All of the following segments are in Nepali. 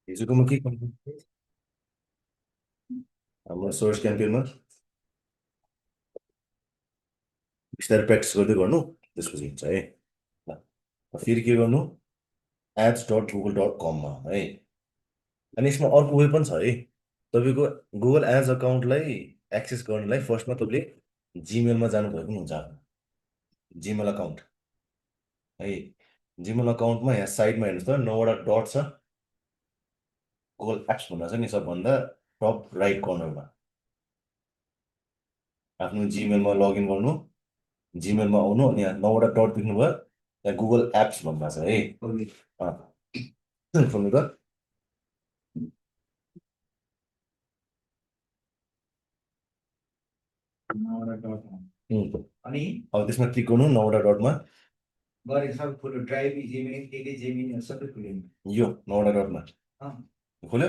हिजोको म के गर्नु हाम्रो सर्च क्याम्पेनमा बिस्तारै प्र्याक्टिस गर्दै गर्नु त्यसपछि हुन्छ है ल, फेरि के गर्नु ads.google.com मा है अनि यसमा अर्को वे पनि छ है तपाईँको गुगल एड्स अकाउन्टलाई एक्सेस गर्नलाई फर्स्टमा तपाईँले जिमेलमा जानुभयो पनि हुन्छ जिमेल अकाउन्ट है जिमेल अकाउन्टमा यहाँ साइडमा हेर्नुहोस् त 9वटा डट छ गुगल एप्स भन्दा छ नि सबभन्दा टप राइट कर्नरमा आफ्नो जिमेलमा लगइन गर्नु जिमेलमा आउनु अनि यहाँ 9वटा डट देख्नुभयो त्यहाँ गुगल एप्स भन्दा छ है खोल्नु त अनि अब त्यसमा क्लिक गर्नु 9वटा डटमा गरे सब खोल्यो ड्राइभ जेमिनी के जेमिनी सबै खोल्यो यो 9वटा डटमा खोल्यो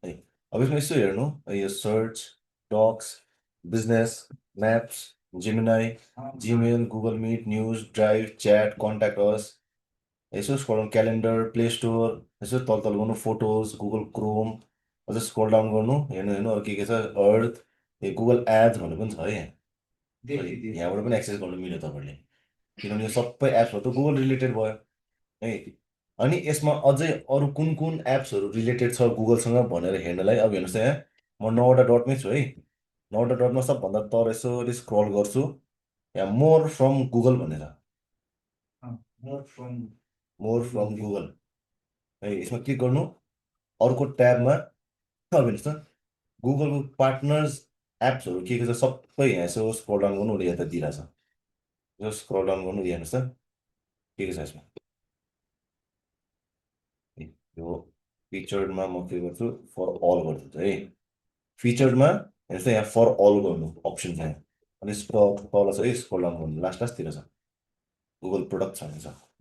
है अब यसमा यसो हेर्नु यो Search Docs business Maps Gemini Gmail Google Meet News Drive Chat contact us यसो स्क्रोल क्यालेन्डर प्ले स्टोर यसो तल तल गर्नु फोटोज गुगल क्रोम अझ स्क्रोल डाउन गर्नु हेर्नु हेर्नु अरू के छ अर्थ ए गुगल एड्स भन्ने पनि छ है यहाँ यहाँबाट पनि एक्सेस गर्नु मिल्यो तपाईँले किनभने यो सबै एप्सहरू त गुगल रिलेटेड भयो है अनि यसमा अझै अरू कुन कुन एप्सहरू रिलेटेड छ गुगलसँग भनेर हेर्नलाई अब हेर्नुहोस् त यहाँ म 9वटा डटमै छु है 9वटा डटमा सबभन्दा तर यसो स्क्रल गर्छु यहाँ मोर फ्रम गुगल भनेर मोर फ्रम गुगल है यसमा क्लिक गर्नु अर्को ट्याबमा अब हेर्नुहोस् त गुगलको पार्टनर्स एप्सहरू के छ सबै यहाँ यसो स्क्रोल डाउन गर्नु उसले यता दिइरहेछ यो स्क्रोल डाउन गर्नु हेर्नुहोस् त के छ यसमा यो फिचर्डमा म के गर्छु फर अल गरिदिन्छु है फिचर्डमा हेर्नुहोस् त यहाँ फर अल गर्नु अप्सन छ यहाँ अनि तल छ है स्क्रोल डाउन गर्नु लास्ट लास्टतिर छ गुगल प्रोडक्ट छ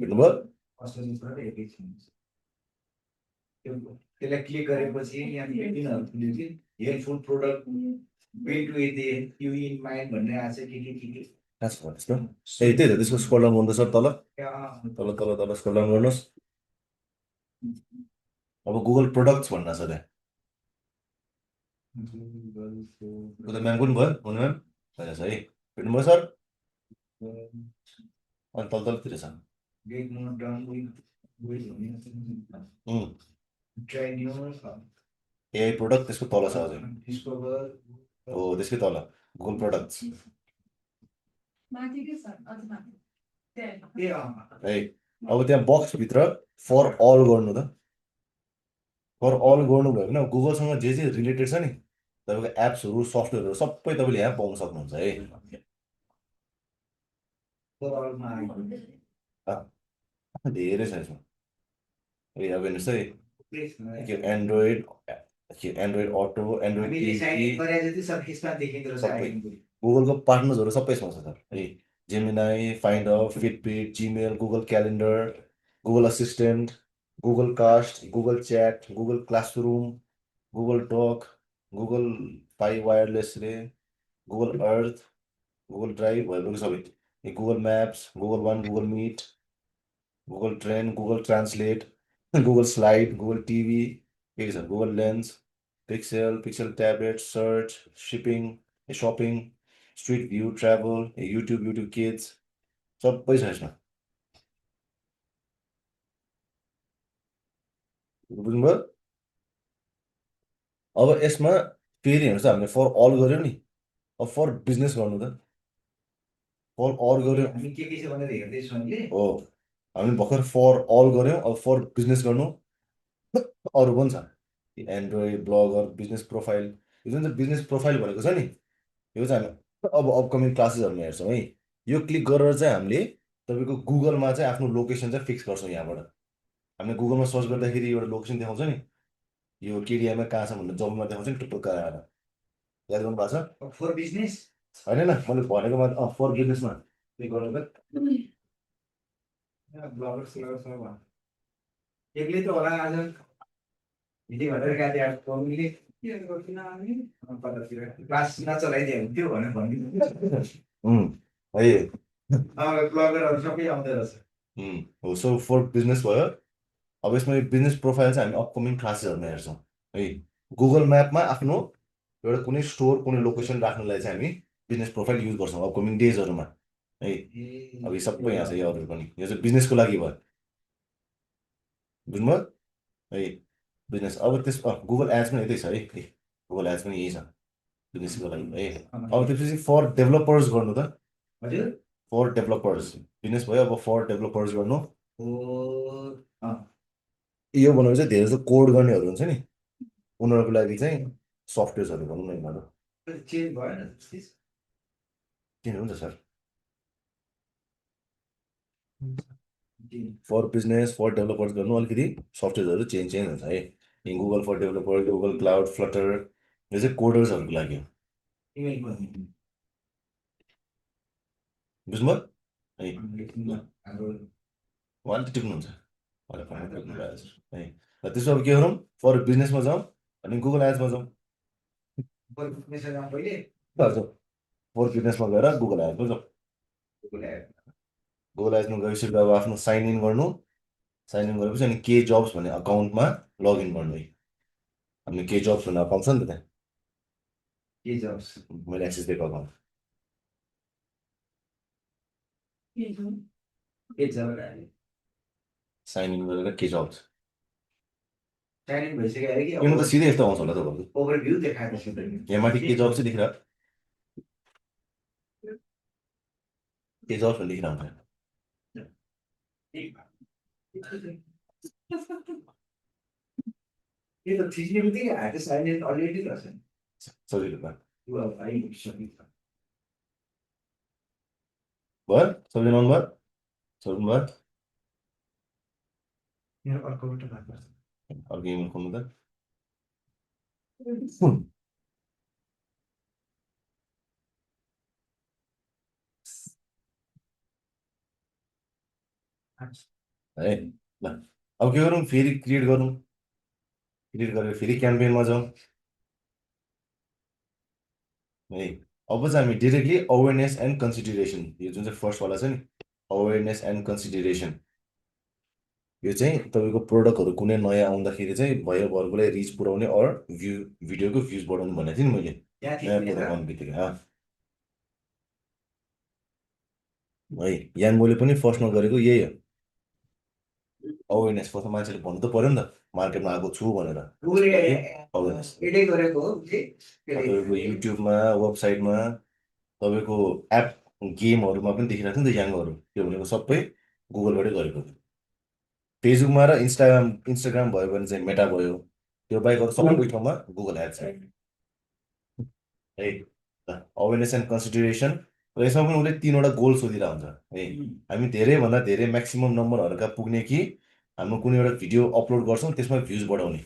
भेट्नुभयो त्यसलाई क्लिक गरेपछि यहाँ तिनीहरू खुल्यो कि helpful product build with you in mind भन्ने आएको छ के त्यस्तो ए त्यही त त्यसको स्क्रोल डाउन गर्नु सर तल तल तल तल स्क्रोल डाउन गर्नुहोस् अब गुगल प्रोडक्ट्स भन्नु छ त्यहाँ उता म्याम पनि भयो हुनु म्याम भइरहेछ है भेट्नुभयो सर अनि तल तलतिर छ एआई प्रोडक्ट त्यसको तल छ अझै हो त्यसकै तल गुगल प्रोडक्ट्स है अब त्यहाँ बक्सभित्र फर अल गर्नु त फर अल गर्नुभयो भने गुगलसँग जे जे रिलेटेड छ नि तपाईँको एप्सहरू सफ्टवेयरहरू सबै तपाईँले यहाँ पाउन सक्नुहुन्छ है धेरै छ यसमा ए अब हेर्नुहोस् है के एन्ड्रोइड एन्ड्रोइड अटो एन्ड्रोइड गुगलको पार्टनर्सहरू सबै यसमा छ सर है Gemini find of Fitbit Gmail Google Calendar Google Assistant Google Cast Google Chat Google Classroom Google Doc Google Pay wireless रे गुगल अर्थ गुगल ड्राइभ भइरहेको सबै Google Maps Google One Google Meet Google train Google Translate Google slide Google TV के छ Google Lens Pixel Pixel tablet search shipping shopping street view travel YouTube Kids सबै छ यसमा बुझ्नुभयो अब यसमा फेरि हेर्नुहोस् हामीले फर अल गऱ्यो नि अब फर बिजनेस गर्नु त फर अल गऱ्यो हामी के छ भनेर हेर्दैछौँ हामीले हो हामी भर्खर फर अल गऱ्यौँ अब फर बिजनेस गर्नु अरू पनि छ एन्ड्रोइड ब्लगर बिजनेस प्रोफाइल यो जुन चाहिँ बिजनेस प्रोफाइल भनेको छ नि यो चाहिँ हामी अब अपकमिङ क्लासेसहरूमा हेर्छौँ है यो क्लिक गरेर चाहिँ हामीले तपाईँको गुगलमा चाहिँ आफ्नो लोकेसन चाहिँ फिक्स गर्छौँ यहाँबाट हामीले गुगलमा सर्च गर्दाखेरि एउटा लोकेसन देखाउँछ नि यो केडियामा कहाँ छ भनेर जबमा देखाउँछ नि टुप्पो आएर याद गर्नु भएको छ फर बिजनेस होइन मैले भनेको फर बिजनेसमा क्लिक गर्नु एक्लै त होला आज भिडियो भनेर गाडी क्लास नचलाइदियो हुन्थ्यो भनेर भनिदिनु है ब्लगरहरू सबै आउँदो रहेछ हो सो फर बिजनेस भयो अब यसमा बिजनेस प्रोफाइल चाहिँ हामी अपकमिङ क्लासेसहरूमा हेर्छौँ है। गुगल म्यापमा आफ्नो एउटा कुनै स्टोर कुनै लोकेसन राख्नलाई चाहिँ हामी बिजनेस प्रोफाइल युज गर्छौँ अपकमिङ डेजहरूमा है। अब यो सबै यहाँ छ, यो अरू पनि यो चाहिँ बिजनेसको लागि भयो, बुझ्नुभयो है। बिजनेस अब त्यस गुगल एड्स पनि यतै छ है, गुगल एड्स पनि यही छ बिजनेसको लागि है। अब त्यसपछि फर डेभलपर्स गर्नु त, फर डेभलपर्स बिजनेस भयो। अब फर डेभलपर्स गर्नु, यो बनाउनु चाहिँ धेरै जस्तो कोड गर्नेहरू हुन्छ नि उनीहरूको लागि चाहिँ सफ्टवेयर्सहरू भनौँ न यिनीहरू किन हुन्छ sir. For business for developers गर्नु अलिकति सफ्टवेयर्सहरू चेन्ज हुन्छ है। Google for developer, Google Cloud, Flutter, यो चाहिँ कोडर्सहरूको लागि हो, बुझ्नुभयो है। उहाँले टिप्नुहुन्छ है। त्यसो अब के गरौँ, फर बिजनेसमा जाउँ अनि गुगल एड्समा जाउँ। फर बिजनेसमा गएर गुगल एड्समा जाउँ। गुगल एड्समा गएपछि अब आफ्नो साइन इन गर्नु, साइन इन गरेपछि अनि के जब्स भन्ने अकाउन्टमा लगइन गर्नु है। हामीले के जब्स भन्ने अकाउन्ट छ नि त त्यहाँ, के जब्स मैले एक्सेस दिएको अकाउन्ट, साइन इन गरेर के जब्स साइन इन भइसक्यो अरे कि किन त सिधै यस्तो आउँछ होला तपाईँको ओभरभ्यू देखाएको छ यहाँ माथि के जब्स चाहिँ देखिरहेको, के जब्स भनेर लेखिरहेको हुन्छ। ये तो ठीक नहीं होती है, साइन इन ऑलरेडी रहेछ सजिलो भयो, भयो सबैजना आउनुभयो, सोध्नु भयो यहाँ अर्कोबाट अर्को इमेल खोल्नु त। है ल अब के गरौँ, फेरि क्रिएट गरौँ, क्रिएट गरेर फेरि क्याम्पेनमा जाउँ है। अब चाहिँ हामी डिरेक्टली अवेरनेस एन्ड कन्सिडरेसन, यो जुन चाहिँ फर्स्टवाला छ नि अवेरनेस एन्ड कन्सिडरेसन, यो चाहिँ तपाईँको प्रोडक्टहरू कुनै नयाँ आउँदाखेरि चाहिँ भयो भरकोलाई रिच पुऱ्याउने अर भ्यू भिडियोको भ्युज बढाउनु भनेको थिएँ नि मैले नयाँ प्रोडक्ट आउने बित्तिकै है। यहाँ मैले पनि फर्स्टमा गरेको यही हो, अवेरनेस। फर्स्ट मान्छेले भन्नु त पऱ्यो नि त मार्केटमा आएको छु भनेर, अवेरनेस तपाईँको युट्युबमा वेबसाइटमा तपाईँको एप गेमहरूमा पनि देखिरहेको थियो नि त याङहरू, त्यो भनेको सबै गुगलबाटै गरेको थियो। फेसबुकमा र इन्स्टाग्राम भयो भने चाहिँ मेटा भयो, त्यो बाहेक अरू सबै ठाउँमा गुगल एड्स है। अवेरनेस एन्ड कन्सिडरेसन र यसमा पनि उसले 3वटा गोल सोधिरहेको हुन्छ है। हामी धेरैभन्दा धेरै म्याक्सिमम नम्बरहरूका पुग्ने कि हाम्रो कुनै एउटा भिडियो अपलोड गर्छौँ त्यसमा भ्युज बढाउने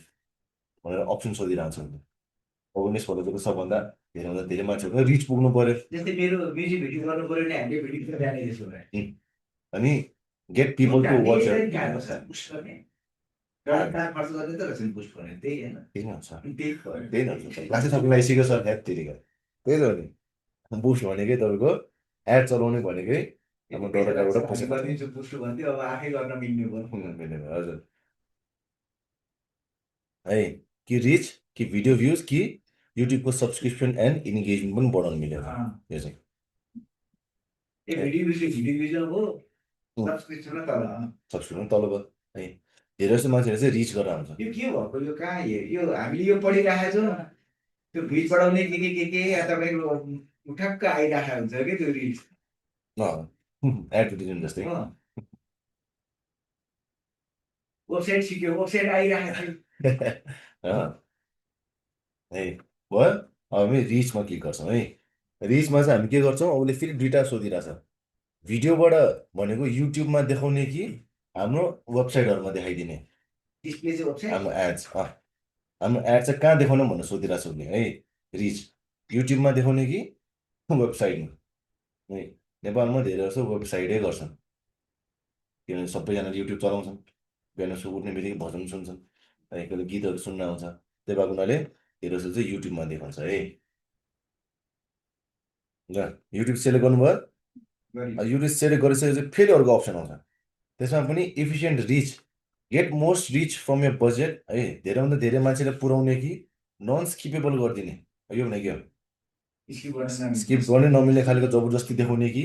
भनेर अप्सन सोधिरहन्छ उसले। अवेरनेस भनेको सबभन्दा धेरैभन्दा धेरै मान्छेहरूको रिच पुग्नु पर्यो, जस्तै मेरो म्युजिक भिडियो गर्नु पर्यो भने हामीले भिडियो जाने त्यसो भए अनि गेट पिपल टु वाच खर्च गर्ने त रहेछ बुस्ट गर्ने त्यही होइन, त्यही नै हुन्छ त्यही नै हुन्छ क्लासै सबै लगाइसक्यो सर ह्याप त्यतिका त्यही त हो नि। बुस्ट भनेकै तपाईँको एड चलाउने भनेकै अब डलरबाट पैसा गरिदिन्छु बुस्ट भन्थ्यो, अब आफै गर्न मिल्ने भयो हजुर है। कि रिच कि भिडियो भ्युज कि युट्युबको सब्सक्रिप्सन एन्ड इन्गेजमेन्ट पनि बढाउनु मिल्यो यो चाहिँ सब्सक्रिप्सन तल भयो है। धेरै जस्तो मान्छेले चाहिँ रिच गरेर हुन्छ, यो के भएको यो कहाँ यो हामीले यो पढिरहेको छौँ त्यो भ्युज बढाउने के तपाईँको ठ्याक्क आइरहेको हुन्छ कि त्यो रिच एडभर्टिजमेन्ट जस्तै वेबसाइट सिक्यो वेबसाइट आइरहेको है भयो। अब हामी रिचमा क्लिक गर्छौँ है। रिचमा चाहिँ हामी के गर्छौँ, उसले फेरि दुइटा सोधिरहेछ, भिडियोबाट भनेको युट्युबमा देखाउने कि हाम्रो वेबसाइटहरूमा देखाइदिने हाम्रो एड्स, हाम्रो एड चाहिँ कहाँ देखाउनु भनेर सोधिरहेछ उसले है। रिच युट्युबमा देखाउने कि वेबसाइटमा है। नेपालमा धेरै जस्तो वेबसाइटै गर्छन् किनभने सबैजनाले युट्युब चलाउँछन्, बिहान उठ्ने बित्तिकै भजन सुन्छन् है, कहिले गीतहरू सुन्न आउँछ, त्यही भएको हुनाले धेरै जस्तो चाहिँ युट्युबमा देखाउँछ है। ल युट्युब सेलेक्ट गर्नुभयो, युट्युब सेलेक्ट गरिसकेपछि फेरि अर्को अप्सन आउँछ, त्यसमा पनि efficient reach get most reach from your budget है, धेरैभन्दा धेरै मान्छेलाई पुर्याउने कि नन स्किपेबल गरिदिने, यो भने के हो? स्किप गर्ने नमिल्ने खालको जबरजस्ती देखाउने कि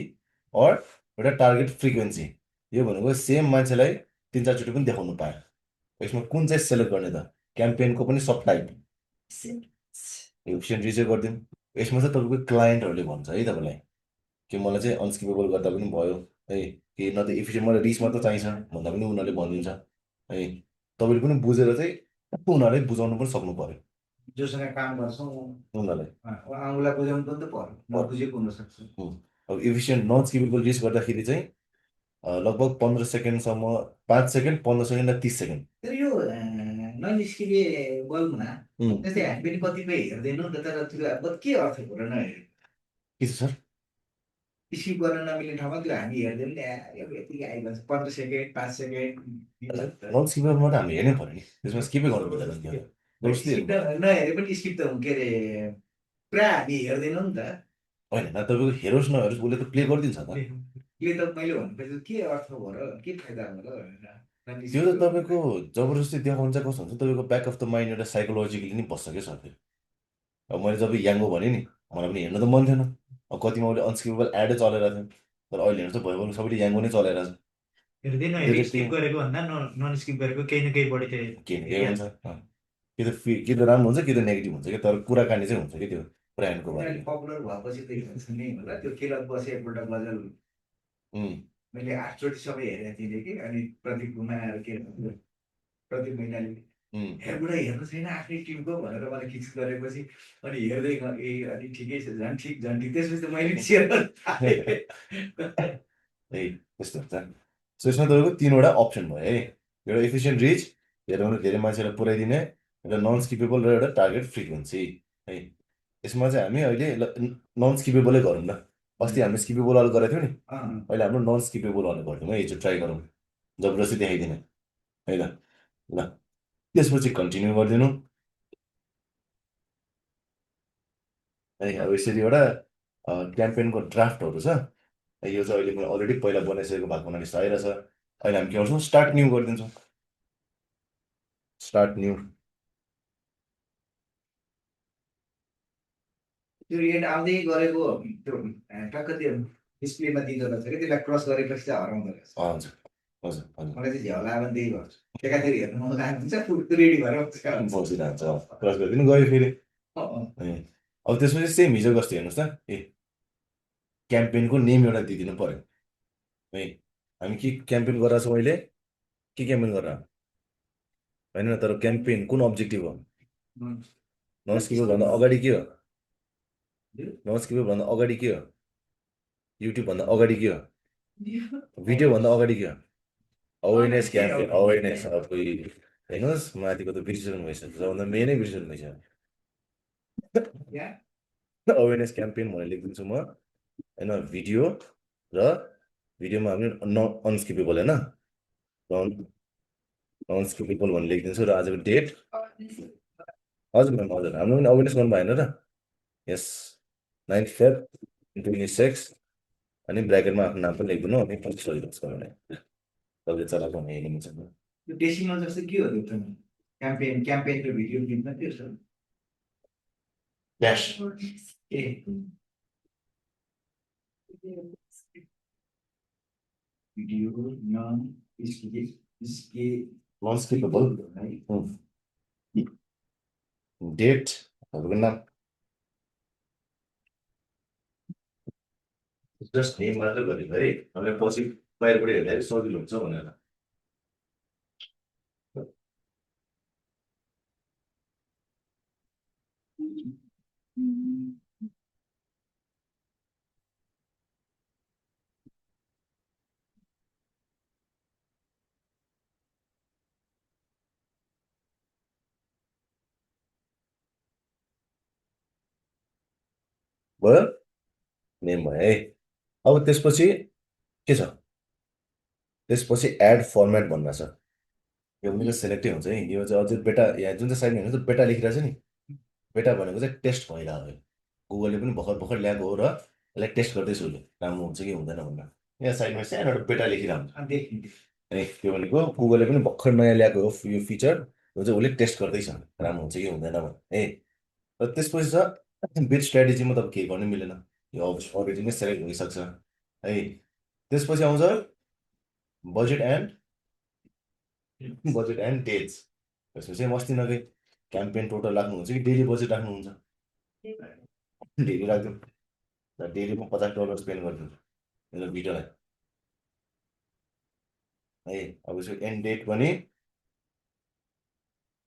अर एउटा टार्गेट फ्रिक्वेन्सी, यो भनेको सेम मान्छेलाई 3-4 चोटि पनि देखाउनु पायो। यसमा कुन चाहिँ सेलेक्ट गर्ने त? क्याम्पेनको पनि सब टाइप एफिसिएन्ट रिचै गरिदिउँ। यसमा चाहिँ तपाईँको क्लाइन्टहरूले भन्छ है तपाईँलाई कि मलाई चाहिँ अनस्किपेबल गर्दा पनि भयो है, कि न त एफिसिएन्ट मलाई रिच मात्र चाहिन्छ भन्दा पनि उनीहरूले भनिदिन्छ है। तपाईँले पनि बुझेर चाहिँ उनीहरूलाई बुझाउनु पनि सक्नु पर्यो, जोसँग काम गर्छौँ उनीहरूलाई आउँलाई बुझाउनु पनि त पर्यो, नबुझेको हुनसक्छ। अब एफिसिएन्ट नन स्किपेबल रिच गर्दाखेरि चाहिँ लगभग 15 सेकेन्डसम्म, 5 सेकेन्ड, 15 सेकेन्ड र 30 सेकेन्ड। तर यो ननिस्किपेबलमा त्यस्तै हामी पनि कतिपय हेर्दैनौँ नि त, तर त्यो अब के अर्थ हो र नहेरेको? के छ सर? स्किप गर्न नमिल्ने ठाउँमा त्यो हामी हेर्दैनौँ नि, यतिकै आइबन्छ 15 सेकेन्ड, 5 सेकेन्ड। नन स्किपेबलमा त हामी हेर्नै पर्यो नि, त्यसमा स्किपै गर्नु पर्दैन। नहेरे पनि स्किप त के अरे पुरा हामी हेर्दैनौँ नि त। होइन तपाईँको हेरोस् नहेरोस् उसले त प्ले गरिदिन्छ त। प्ले त मैले भनेपछि के अर्थ भयो र, के फाइदा भयो र? त्यो त तपाईँको जबरजस्ती देखाउनु चाहिँ कस्तो हुन्छ, तपाईँको ब्याक अफ द माइन्ड एउटा साइकोलोजिकली नि बस्छ क्या सर त्यो। अब मैले जब याङ्गो भनेँ नि, मलाई पनि हेर्नु त मन थिएन। अब कतिमा उसले अनस्किपेबल एडै चलेर थियो, तर अहिले हेर्नु चाहिँ भयो सबैले याङ्गो नै चलाइरहेछ। स्किप गरेको भन्दा नन स्किप गरेको केही न केही बढी केही न केही हुन्छ, कि त राम्रो हुन्छ कि त नेगेटिभ हुन्छ कि, तर कुराकानी चाहिँ हुन्छ कि त्यो ब्रान्डको बारेमा। पपुलर भएपछि त नै होला त्यो खेलत बसे एकपल्ट गजल मैले 8 चोटि सबै हेरेको थिएँ कि, अनि प्रदीप कुमार के प्रदीप मैनाली हेर्नुलाई हेर्नु छैन आफ्नै टिमको भनेर मलाई फिक्स गरेपछि अनि हेर्दै अनि ठिकै छ, झन् ठिक त्यसपछि त मैले सेयर त्यस्तो हुन्छ। सो यसमा तपाईँको 3वटा अप्सन भयो है, एउटा एफिसिएन्ट रिच, धेरैभन्दा धेरै मान्छेलाई पुऱ्याइदिने, एउटा नन स्किपेबल र एउटा टार्गेट फ्रिक्वेन्सी है। यसमा चाहिँ हामी अहिले नन स्किपेबलै गरौँ ल। अस्ति हामी स्किपेबल वाला गरेको थियौँ नि, अहिले हाम्रो नन स्किपेबल वाला गरिदिउँ है, हिजो ट्राई गरौँ, जबरजस्ती देखाइदिने है त। ल त्यसपछि कन्टिन्यू गरिदिनु है। अब यसरी एउटा क्याम्पेनको ड्राफ्टहरू छ, यो चाहिँ अहिले मैले अलरेडी पहिला बनाइसकेको भएको हुनाले यस्तो आइरहेछ। अहिले हामी के गर्छौँ, स्टार्ट न्यू गरिदिन्छौँ। स्टार्ट न्यू, त्यो एड आउँदै गरेको त्यो टक्क त्यो डिस्प्लेमा दिँदो रहेछ कि, त्यसलाई क्रस गरेपछि चाहिँ हराउँदो रहेछ। हजुर हजुर हजुर, मलाई चाहिँ झ्याउ लाग्यो भने त्यही गर्छु, एकातिर हेर्नु मन लाग्नुहुन्छ रेडी भएर बसिरहन्छ, क्रस गरिदिनु गयो फेरि। अब त्यसपछि सेम हिजो जस्तो हेर्नुहोस् त, क्याम्पेनको नेम एउटा दिइदिनु पर्यो है। हामी के क्याम्पेन गरेर छौँ अहिले, के क्याम्पेन गरेर होइन, तर क्याम्पेन कुन अब्जेक्टिभ हो? नन स्किपेबल भन्दा अगाडि के हो? नन स्किपेबल भन्दा अगाडि के हो? युट्युब भन्दा अगाडि के हो? भिडियो भन्दा अगाडि के हो? Awareness campaign, awareness. अब हेर्नुहोस् माथिको त बिर्सिनु भइसक्छ, सबभन्दा मेनै बिर्सिनु भइसक्यो। अवेरनेस क्याम्पेन भनेर लेखिदिन्छु म होइन, भिडियो र भिडियोमा हामी अनस्किपेबल होइन, अनस्किपेबल भनेर लेखिदिन्छु र आजको डेट। हजुर म्याम हजुर, हाम्रो पनि अवेरनेस गर्नु भएन र। यस 9 फेब 26, अनि ब्राकेटमा आफ्नो नाम पनि लेखिदिनु, अनि पछि सजिलो छ भने तपाईँले चलाएको भने हेरिन्छ। त्यो डेसिमल जस्तो के हो त्यो क्याम्पेन र भिडियो क्लिपमा के छ? Dash a video non skippable है, डेटहरूको नाम जस्ट नेम मात्र गरेको है, हामीले पछि बाहिरबाट हेर्दाखेरि सजिलो हुन्छ भनेर। भयो, नेम भयो है। अब त्यसपछि के छ, त्यसपछि एड फर्मेट भन्ने छ, यो पनि सेलेक्टै हुन्छ है। यो चाहिँ अझै बेटा, यहाँ जुन चाहिँ साइडमा हेर्नु बेटा लेखिरहेको छ नि, बेटा भनेको चाहिँ टेस्ट भइरहेको हो, गुगलले पनि भर्खर भर्खर ल्याएको हो र यसलाई टेस्ट गर्दैछु उसले, राम्रो हुन्छ कि हुँदैन भनेर। यहाँ साइडमा सानो एउटा बेटा लेखिरहेको हुन्छ, है त्यो भनेको गुगलले पनि भर्खर नयाँ ल्याएको हो यो फिचर जो चाहिँ उसले टेस्ट गर्दैछ राम्रो हुन्छ कि हुँदैन है। र त्यसपछि छ बिट स्ट्राटेजीमा त केही गर्नै मिलेन, यो अलरेडी नै सेलेक्ट भइसक्छ है। त्यसपछि आउँछ बजेट एन्ड डेज। त्यसपछि चाहिँ अस्ति नगई क्याम्पेन टोटल राख्नुहुन्छ कि डेली बजेट राख्नुहुन्छ? डेली राखिदिउँ, डेलीमा $50 स्पेन्ड गरिदिउँ मेरो भिडियोलाई है। अब यसको एन्ड डेट पनि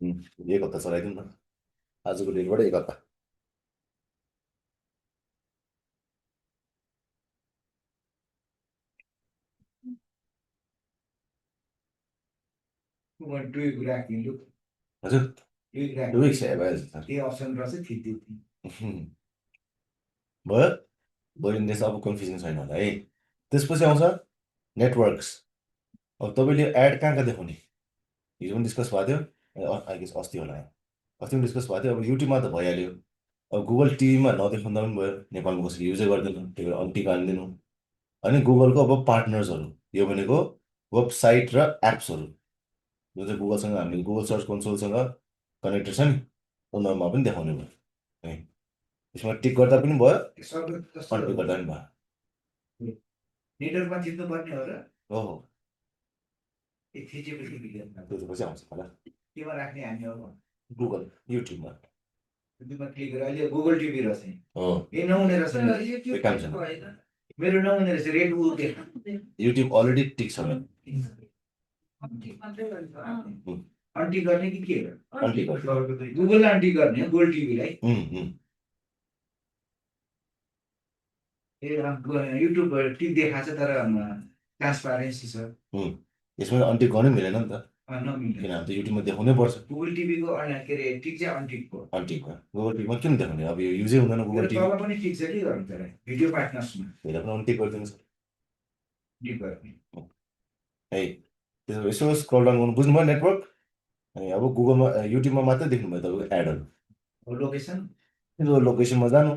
एक हप्ता चलाइदिउँ न, आजको डेटबाट एक हप्ता। हजुर 2 weeks भइहाल्छ भयो बोलिँदैछ, अब कन्फ्युजन छैन होला है। त्यसपछि आउँछ नेटवर्क्स। अब तपाईँले एड कहाँ कहाँ देखाउने, हिजो पनि डिस्कस भएको थियो, आई गेस अस्ति होला, अस्ति पनि डिस्कस भएको थियो। अब युट्युबमा त भइहाल्यो, अब गुगल टिभीमा नदेखाउँदा पनि भयो, नेपालमा कसरी युजै गर्दैन, त्यही भएर अन्टिक हालिदिनु। अनि गुगलको अब पार्टनर्सहरू, यो भनेको वेबसाइट र एप्सहरू जुन चाहिँ गुगलसँग, हामीले गुगल सर्च कन्सोलसँग कनेक्टेड छ नि, उनीहरूमा पनि देखाउने भयो है। यसमा टिक गर्दा पनि भयो, अनटिक गर्दा पनि भयो। नेटवर्कमा थिच्नुपर्ने हो र? हो, त्यसपछि आउँछ होला। केमा राख्ने हामी अब? गुगल युट्युबमा। युट्युबमा क्लिक गरेर अहिले गुगल टिभी रहेछ हो, ए नहुने रहेछ, काम छैन मेरो, नहुने रहेछ, रेड उ देख, युट्युब अलरेडी टिक छ मेरो। अन्टिक गर्ने कि के? अन्टिक गर्ने, गुगललाई अन्टिक गर्ने हो, गुगल टिभीलाई। ए युट्युब टिक देखाएको छ तर ट्रान्सपारेन्सी छ। यसमा अन्टिक गर्नै मिलेन नि त, किन हामी त युट्युबमा देखाउनै पर्छ। गुगल टिभीको के अरे टिक चाहिँ अन्टिकको, अन्टिकमा गुगल टिभीमा किन देखाउने, अब यो युजै हुँदैन गुगल टिभी। तल पनि टिक छ के गर्नु तर भिडियो पार्टनर्समा हेर पनि अन्टिक गरिदिनु छ, टिक गर्ने है। त्यसो यसो स्क्रल डाउन गर्नु, बुझ्नुभयो नेटवर्क। अनि अब गुगलमा युट्युबमा मात्रै देख्नुभयो तपाईँको एडहरू। लोकेसन, लोकेसनमा जानु,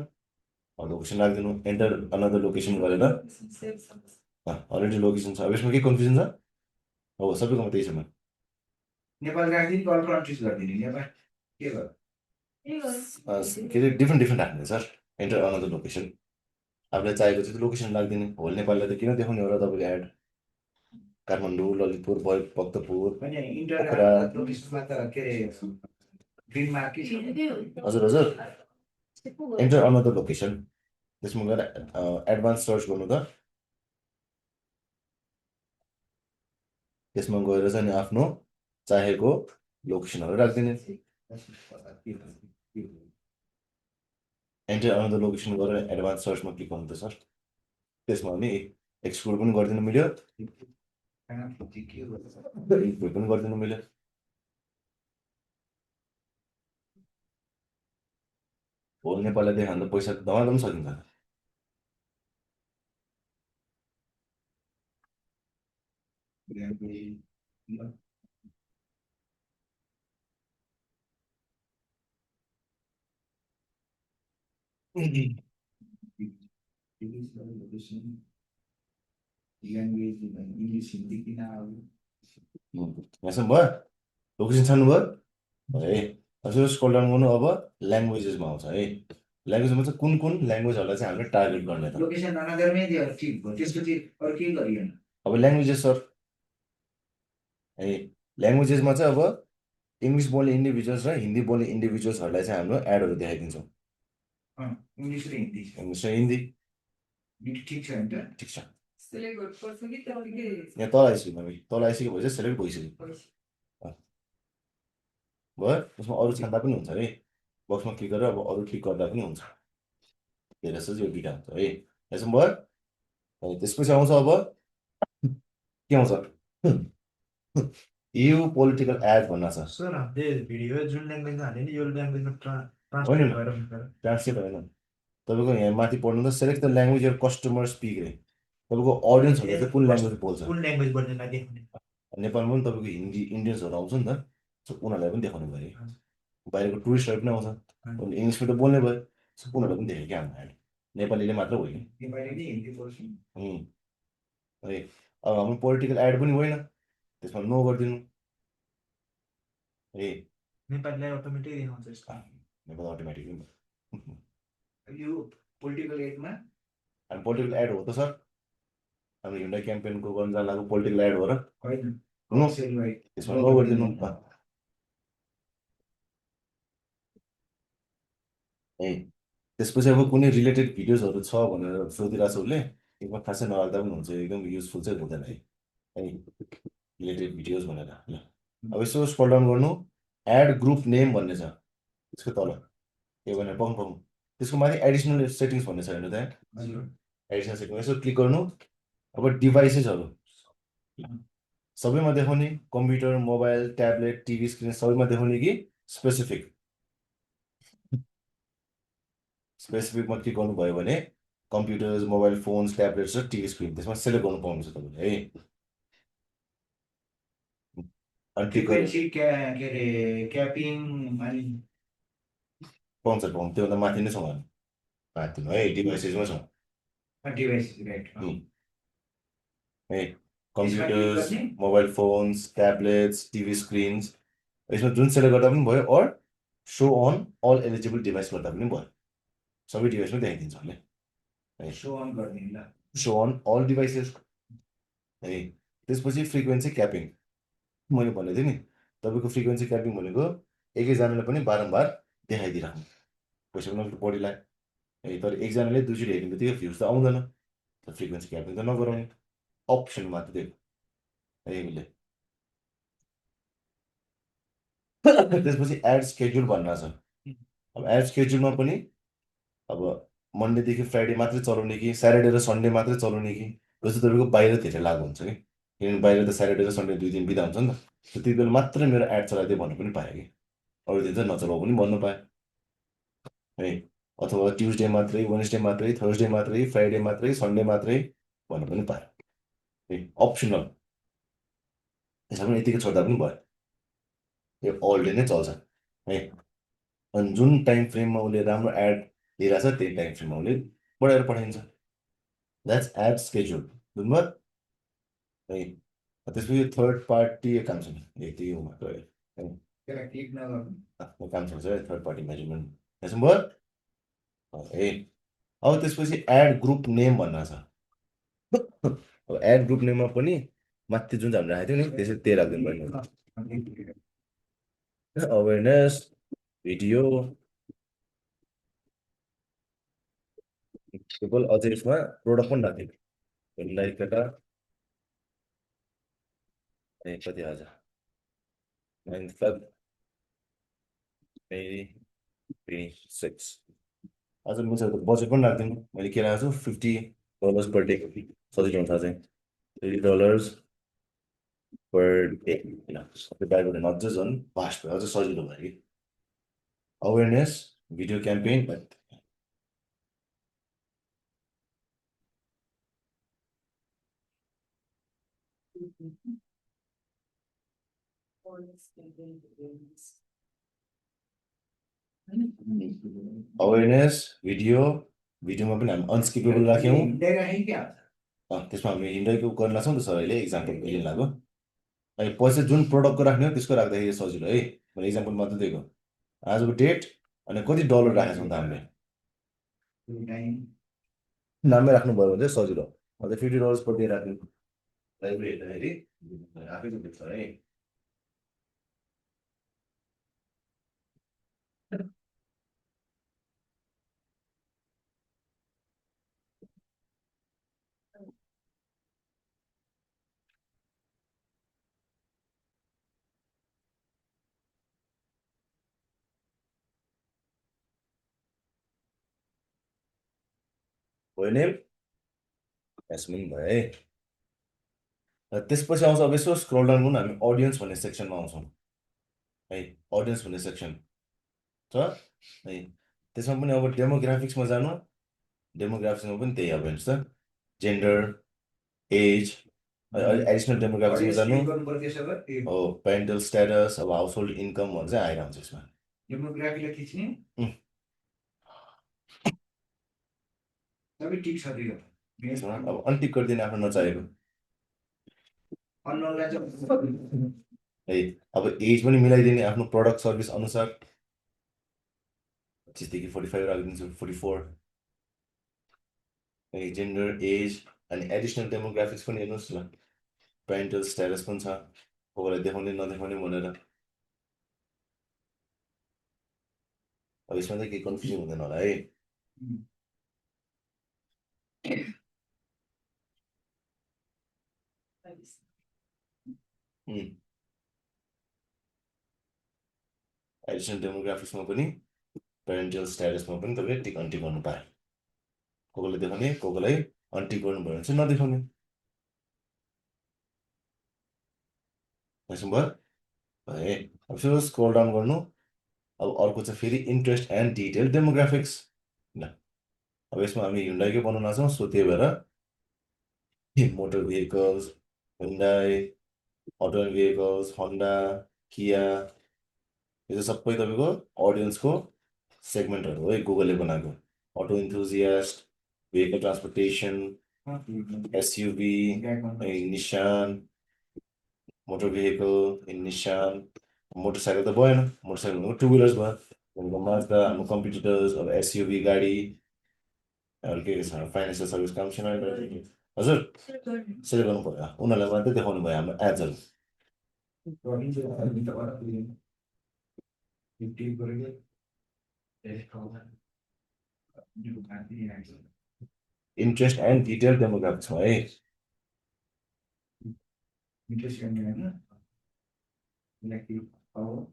लोकेसन राखिदिनु, एन्टर अनदर लोकेसन गरेर अलरेडी लोकेसन छ। अब यसमा के कन्फ्युजन छ? हो सबैकोमा त्यही छ। नेपाल राखिदिने कि अरू कन्ट्रिज गरिदिने, नेपाल के गर्नु के अरे डिफ्रेन्ट राख्ने सर, एन्टर अनदर लोकेसन। आफूलाई चाहिएको चाहिँ लोकेसन राखिदिने, होल नेपाललाई त किन देखाउने हो र तपाईँको एड? काठमाडौँ, ललितपुर, भक्तपुर, हजुर हजुर, एन्टर अनदर लोकेसन। त्यसमा गएर एडभान्स सर्च गर्नु त, त्यसमा गएर चाहिँ आफ्नो चाहेको लोकेसनहरू राखिदिने। एन्टर अनदर लोकेसन गरेर एडभान्स सर्चमा क्लिक गर्नु त सर। त्यसमा पनि एक्सक्लुड पनि गरिदिनु मिल्यो, इन्क्लुड पनि गरिदिनु मिल्यो। होल नेपाललाई देखाउनु त पैसा धमाधम सकिन्छ। यहाँसम्म भयो, लोकेसन छान्नुभयो है। यसो स्क्रल डाउन गर्नु, अब ल्याङ्ग्वेजेसमा आउँछ है। ल्याङ्ग्वेजमा चाहिँ कुन कुन ल्याङ्ग्वेजहरूलाई चाहिँ हामीले टार्गेट गर्ने त? लोकेसन अनदरमै ठिक भयो, त्यसपछि अरू केही गरिएन। अब ल्याङ्ग्वेजेस सर है, ल्याङ्ग्वेजेसमा चाहिँ अब इङ्ग्लिस बोल्ने इन्डिभिजुअल्स र हिन्दी बोल्ने इन्डिभिजुअल्सहरूलाई चाहिँ हाम्रो एडहरू देखाइदिन्छौँ। इङ्ग्लिस र हिन्दी, इङ्ग्लिस र हिन्दी ठिक छ नि त, ठिक छ। यहाँ तल आइसक्यो, तल आइसक्यो भएपछि सेलेक्ट भइसक्यो भयो। त्यसमा अरू छान्दा पनि हुन्छ है, बक्समा क्लिक गरेर अब अरू क्लिक गर्दा पनि हुन्छ। हेर जस्तो यो दुइटा हुन्छ है, यसो भयो। त्यसपछि आउँछ अब के आउँछ, यो पोलिटिकल एड भन्न छ सर। भिडियो जुन ल्याङ्ग्वेजमा हाल्यो नि यो ल्याङ्ग्वेजमा ट्रान्सलेट होइन। तपाईँको यहाँ माथि पढ्नु त select the language your customer speak रे, तपाईँको अडियन्सहरूले चाहिँ कुन ल्याङ्ग्वेज बोल्छ, कुन ल्याङ्ग्वेज बोल्ने देखाउने। नेपालमा पनि तपाईँको हिन्दी इन्डियन्सहरू आउँछ नि त, उनीहरूलाई पनि देखाउनु भयो। बाहिरको टुरिस्टहरू पनि आउँछ, इङ्ग्लिसबाट बोल्ने भयो, उनीहरूलाई पनि देखेँ क्या हाम्रो एड, नेपालीले मात्र होइन है। अब हाम्रो पोलिटिकल एड पनि होइन, त्यसमा नो गरिदिनु ए नेपालीलाई अटोमेटिक देखाउँछ यसमा नेपाल अटोमेटिकली यो पोलिटिकल एडमा अनि पोलिटिकल एड हो त सर हाम्रो हिन्डा क्याम्पेनको गर्न जान लागेको पोलिटिकल एड हो र होइन त्यसमा नो गरिदिनु ए त्यसपछि अब कुनै रिलेटेड भिडियोजहरू छ भनेर सोधिरहेको छ उसले एकमा खासै नराख्दा पनि हुन्छ एकदम युजफुल चाहिँ हुँदैन है रिलेटेड भिडियोज भनेर ल अब यसो स्क्रल डाउन गर्नु एड ग्रुप नेम भन्ने छ त्यसको तल के भनेर पाउनु पाउनु त्यसको माथि एडिसनल सेटिङ्स भन्ने छ हेर्नु त्यहाँ एडिसनल सेटिङ यसो क्लिक गर्नु अब डिभाइसेसहरू सबैमा देखाउने computer mobile tablet TV screen सबैमा देखाउने कि स्पेसिफिकमा क्लिक गर्नुभयो भने कम्प्युटर्स मोबाइल फोन्स ट्याब्लेट्स र टिभी स्क्रिन त्यसमा सेलेक्ट गर्नु पाउनुहुन्छ तपाईँले है अनि क्लिक पाउँछ त्योभन्दा माथि नै छ माथि है डिभाइसेसमा छ है computers mobile phones tablets TV screens यसमा जुन सेलेक्ट गर्दा पनि भयो or so on all eligible device गर्दा पनि भयो सबै डिभाइसमा देखाइदिन्छ उसले सो अन अल डिभाइसेस है त्यसपछि फ्रिक्वेन्सी क्यापिङ मैले भनेको थिएँ नि तपाईँको फ्रिक्वेन्सी क्यापिङ भनेको एकैजनाले पनि बारम्बार देखाइदिइराख्नु पैसा पनि बढी लाग्यो है तर एकजनाले दुईचोटि हेर्ने बित्तिकै भ्युज त आउँदैन फ्रिक्वेन्सी क्यापिङ त नगराउने अप्सन मात्र दिएको है उसले त्यसपछि एड स्केड्युल भन्न छ अब एड स्केड्युलमा पनि अब मन्डेदेखि फ्राइडे मात्रै चलाउने कि स्याटरडे र सन्डे मात्रै चलाउने कि जस्तो तपाईँको बाहिर धेरै लागु हुन्छ कि किनभने बाहिर त स्याटरडे र सन्डे 2 दिन बिदा हुन्छ नि त त्यति बेला मात्रै मेरो एड चलाइदियो भन्नु पनि पायो कि अरू दिन चाहिँ नचलाऊ पनि भन्नु पायो है अथवा ट्युसडे मात्रै वेडनेसडे मात्रै थर्सडे मात्रै फ्राइडे मात्रै सन्डे मात्रै भन्नु पनि पायो है अप्सनल त्यसमा पनि यतिकै छोड्दा पनि भयो यो अल डे नै चल्छ है अनि जुन टाइम फ्रेममा उसले राम्रो एड दिइरहेछ त्यही टाइम फ्रेममा उसले बढाएर पठाइन्छ द्याट्स एड स्केड्युल बुझ्नुभयो है त्यसपछि थर्ड पार्टी काम छ यति हो मात्र काम छ थर्ड पार्टी मेजरमेन्ट बुझ्नुभयो है अब त्यसपछि एड ग्रुप नेम भन्न छ अब एड ग्रुप नेममा पनि माथि जुन चाहिँ हामीले राखेको थियो नि त्यसरी त्यही राखिदिनु पर्ने अवेरनेस भिडियो केवल अझै यसमा प्रोडक्ट पनि राखिदिनु लाइक कता कति आज 9 Feb 2026 आज मिल्छ बजेट पनि राखिदिनु मैले के राखेको छु $50 पर डे सजिलो हुन्छ चाहिँ $30 पर डे होइन बाहिरबाट नझै झन् फास्ट भयो अझै सजिलो भयो कि अवेरनेस भिडियो क्याम्पेन अवेरनेस भिडियोमा पनि हामी अनस्किपेबल राख्यौँ त्यसमा हामी हिन्डको गर्न लाग्छौँ नि त सर अहिले इक्जाम्पल लिन लाग्यो अनि पैसा जुन प्रोडक्टको राख्ने हो त्यसको राख्दाखेरि सजिलो है मैले इक्जाम्पल मात्रै दिएको आजको डेट अनि कति डलर राखेको छौँ त हामीले नामै राख्नुभयो भने चाहिँ सजिलो अन्त $50 पर डे राख्नु लाइब्रेरी हेर्दाखेरि आफै देख्छ है भयो नि एसमिन भयो है त्यसपछि आउँछ अब यसो स्क्रोल डाउन गर्नु हामी अडियन्स भन्ने सेक्सनमा आउँछौँ है अडियन्स भन्ने सेक्सन छ है त्यसमा पनि अब डेमोग्राफिक्समा जानु डेमोग्राफिक्समा पनि त्यही अब हेर्नुहोस् त जेन्डर एज एडिसनल डेमोग्राफिक्समा जानु हो पेरेन्टल स्ट्याटस अब हाउस होल्ड इन्कमहरू चाहिँ आइरहन्छ यसमा डेमोग्राफीलाई खिच्ने सबै टिक छ अब अनटिक गरिदिने आफ्नो नचाहेको अननोनलाई चाहिँ है अब एज पनि मिलाइदिने आफ्नो प्रडक्ट सर्भिस अनुसार 25 देखि 45 राखिदिन्छु 44 है जेन्डर एज अनि एडिसनल डेमोग्राफिक्स पनि हेर्नुहोस् न पेरेन्टल स्ट्याटस पनि छ कोहीलाई देखाउने नदेखाउने भनेर अब यसमा चाहिँ केही कन्फ्युजन हुँदैन होला है एडिसनल डेमोग्राफिक्समा पनि पेरेन्टल स्ट्याटसमा पनि तपाईँले टिक अनटिक गर्नु पाए कोहीलाई देखाउने कोहीलाई अनटिक गर्नुभयो भने चाहिँ नदेखाउने भयो है अब फेरि स्क्रोल डाउन गर्नु अब अर्को चाहिँ फेरि इन्ट्रेस्ट एन्ड डिटेल डेमोग्राफिक्स ल अब यसमा हामी ह्युन्डाईकै बनाउन छौँ सो त्यही भएर motor vehicles Hyundai auto vehicles Honda Kia यो चाहिँ सबै तपाईँको अडियन्सको सेगमेन्टहरू हो है गुगलले बनाएको auto enthusiast vehicle transportation SUV Nissan motor vehicle Nissan motorcycle त भएन मोटरसाइकल भनेको टु विलर्स भयो भनेको माज्दा हाम्रो कम्पिटिटर्स अब एसयुभी गाडी अरू के छ फाइनेन्सियल सर्भिस काम छैन हजुर सेल गर्नु पर्यो उनीहरूलाई मात्रै देखाउनु भयो हाम्रो एड्सहरू इन्ट्रेस्ट एन्ड डिटेल डेमोग्राफिक्समा है इन्ट्रेस्ट गर्ने होइन elective power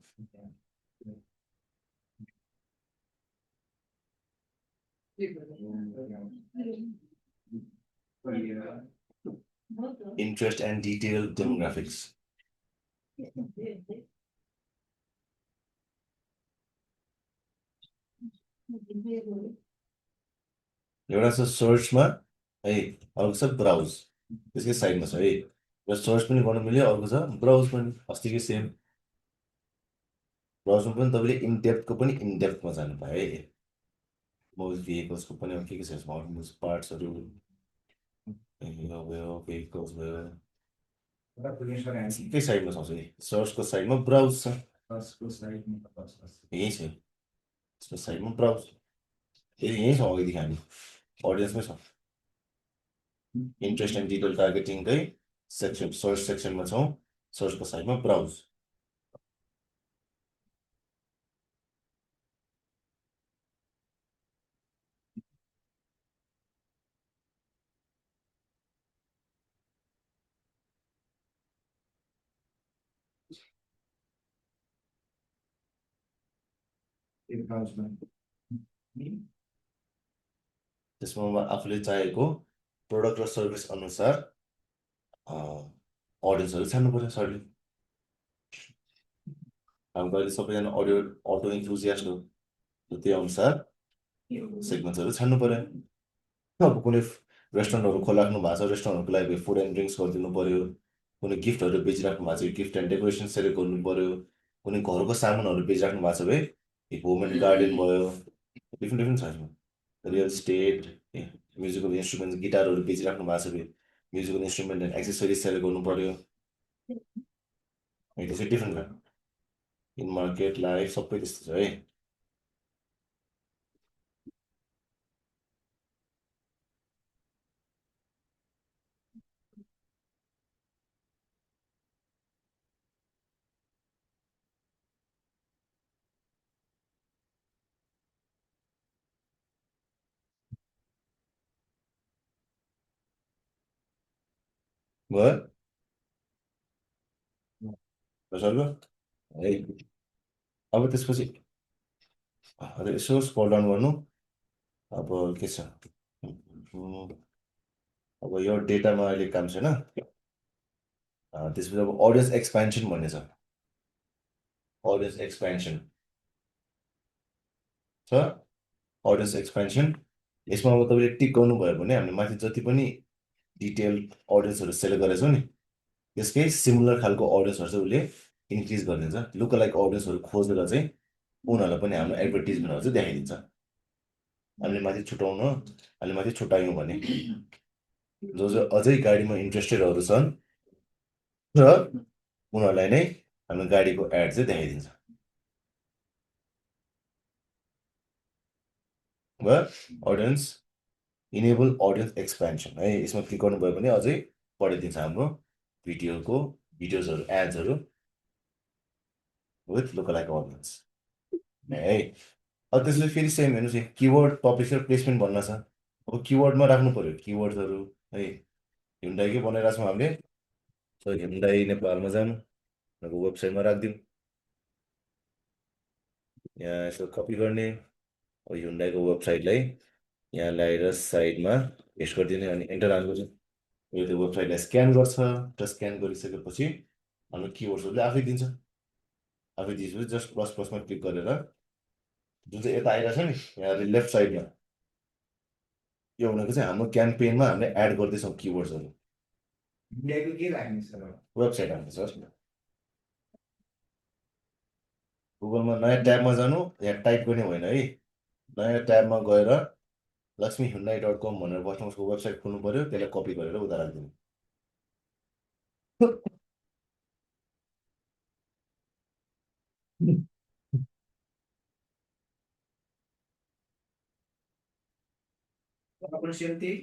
interest and detail demographics एउटा छ सर्चमा है अर्को छ ब्राउज त्यसकै साइडमा छ है र सर्च पनि गर्न मिल्यो अर्को छ ब्राउज पनि अस्तिकै सेम ब्राउजमा पनि तपाईँले इनडेप्थको पनि इनडेप्थमा जानु पायो है मोबिल भेहिकल्सको पनि अब के छ यसमा अटोमोबाइल्स पार्ट्सहरू भयो भेहिकल्स भयो के साइडमा छ नि सर्चको साइडमा ब्राउज छ यहीँ छ यसको साइडमा ब्राउज यहीँ छ अगाडिदेखि हामी अडियन्समै छ इन्ट्रेस्ट एन्ड डिटेल टार्गेटिङकै सेक्सन सर्च सेक्सनमा छौँ सर्चको साइडमा ब्राउज त्यसमा आफूले चाहेको प्रोडक्ट र सर्भिस अनुसार अडियन्सहरू छान्नु पर्यो सरले हाम्रो अहिले सबैजना अटो इन्थुजियास्ट हो त्यही अनुसार सेगमेन्ट्सहरू छान्नु पर्यो अब कुनै रेस्टुरेन्टहरू खोलाख्नु भएको छ रेस्टुरेन्टहरूको लागि फुड एन्ड ड्रिङ्क्स गरिदिनु पर्यो कुनै गिफ्टहरू बेचिराख्नु भएको छ गिफ्ट एन्ड डेकोरेसन सेलेक्ट गर्नु पर्यो कुनै घरको सामानहरू बेचिराख्नु भएको छ भाइ होम एन्ड गार्डन भयो डिफ्रेन्ट छ यसमा रियल स्टेट म्युजिकल इन्स्ट्रुमेन्ट गिटारहरू बेचिराख्नु भएको छ भने musical instrument and accessories select गर्नु पर्यो त्यो चाहिँ डिफ्रेन्ट भयो इन मार्केट लाइफ सबै त्यस्तो छ है भयो सर्व है अब त्यसपछि यसो स्क्रल डाउन गर्नु अब के छ अब यो डेटामा अहिले काम छैन त्यसपछि अब अडियन्स एक्सपेन्सन भन्ने छ अडियन्स एक्सपेन्सन छ अडियन्स एक्सपेन्सन यसमा अब तपाईँले टिक गर्नुभयो भने हामीले माथि जति पनि डिटेल अडियन्सहरू सेलेक्ट गरेको छौँ नि त्यसकै सिमिलर खालको अडियन्सहरू चाहिँ उसले इन्क्रिज गरिदिन्छ लुक लाइक अडियन्सहरू खोजेर चाहिँ उनीहरूलाई पनि हाम्रो एडभर्टिजमेन्टहरू चाहिँ देखाइदिन्छ हामीले माथि छुट्यायौँ भने जो अझै गाडीमा इन्ट्रेस्टेडहरू छन् र उनीहरूलाई नै हाम्रो गाडीको एड चाहिँ देखाइदिन्छ भयो अडियन्स इनेबल अडियन्स एक्सपेन्सन है यसमा क्लिक गर्नुभयो भने अझै बढाइदिन्छ हाम्रो भिडियोजहरू एड्सहरू विथ लोकलाइक अडियन्स है अब त्यसले फेरि सेम हेर्नुहोस् यहाँ किवर्ड टपिक र प्लेसमेन्ट भन्न छ अब किवर्डमा राख्नु पर्यो किवर्डहरू है हिन्डाईकै बनाइरहेको छौँ हामीले सो हिन्डाई नेपालमा जानु वेबसाइटमा राखिदिउँ यहाँ यसो कपी गर्ने अब हिन्डाईको वेबसाइटलाई यहाँ ल्याएर साइडमा पेस्ट गरिदिने अनि इन्टर हाल्नु यो त्यो वेबसाइटलाई स्क्यान गर्छ र स्क्यान गरिसकेपछि हाम्रो किवर्ड्सहरूले आफै दिन्छ आफै दिएपछि जस्ट प्लसमा क्लिक गरेर जुन चाहिँ यता आइरहेको छ नि यहाँ लेफ्ट साइडमा यो भनेको चाहिँ हाम्रो क्याम्पेनमा हामीले एड गर्दैछौँ किवर्ड्सहरू इन्डियाको के राख्ने सर वेबसाइट हाल्नु सर गुगलमा नयाँ ट्याबमा जानु यहाँ टाइप गर्ने होइन है नयाँ ट्याबमा गएर lakshmihyundai.com भनेर बस्नु उसको वेबसाइट खोल्नु पर्यो त्यसलाई कपी गरेर उता राखिदिनु अपॉर्चुनिटी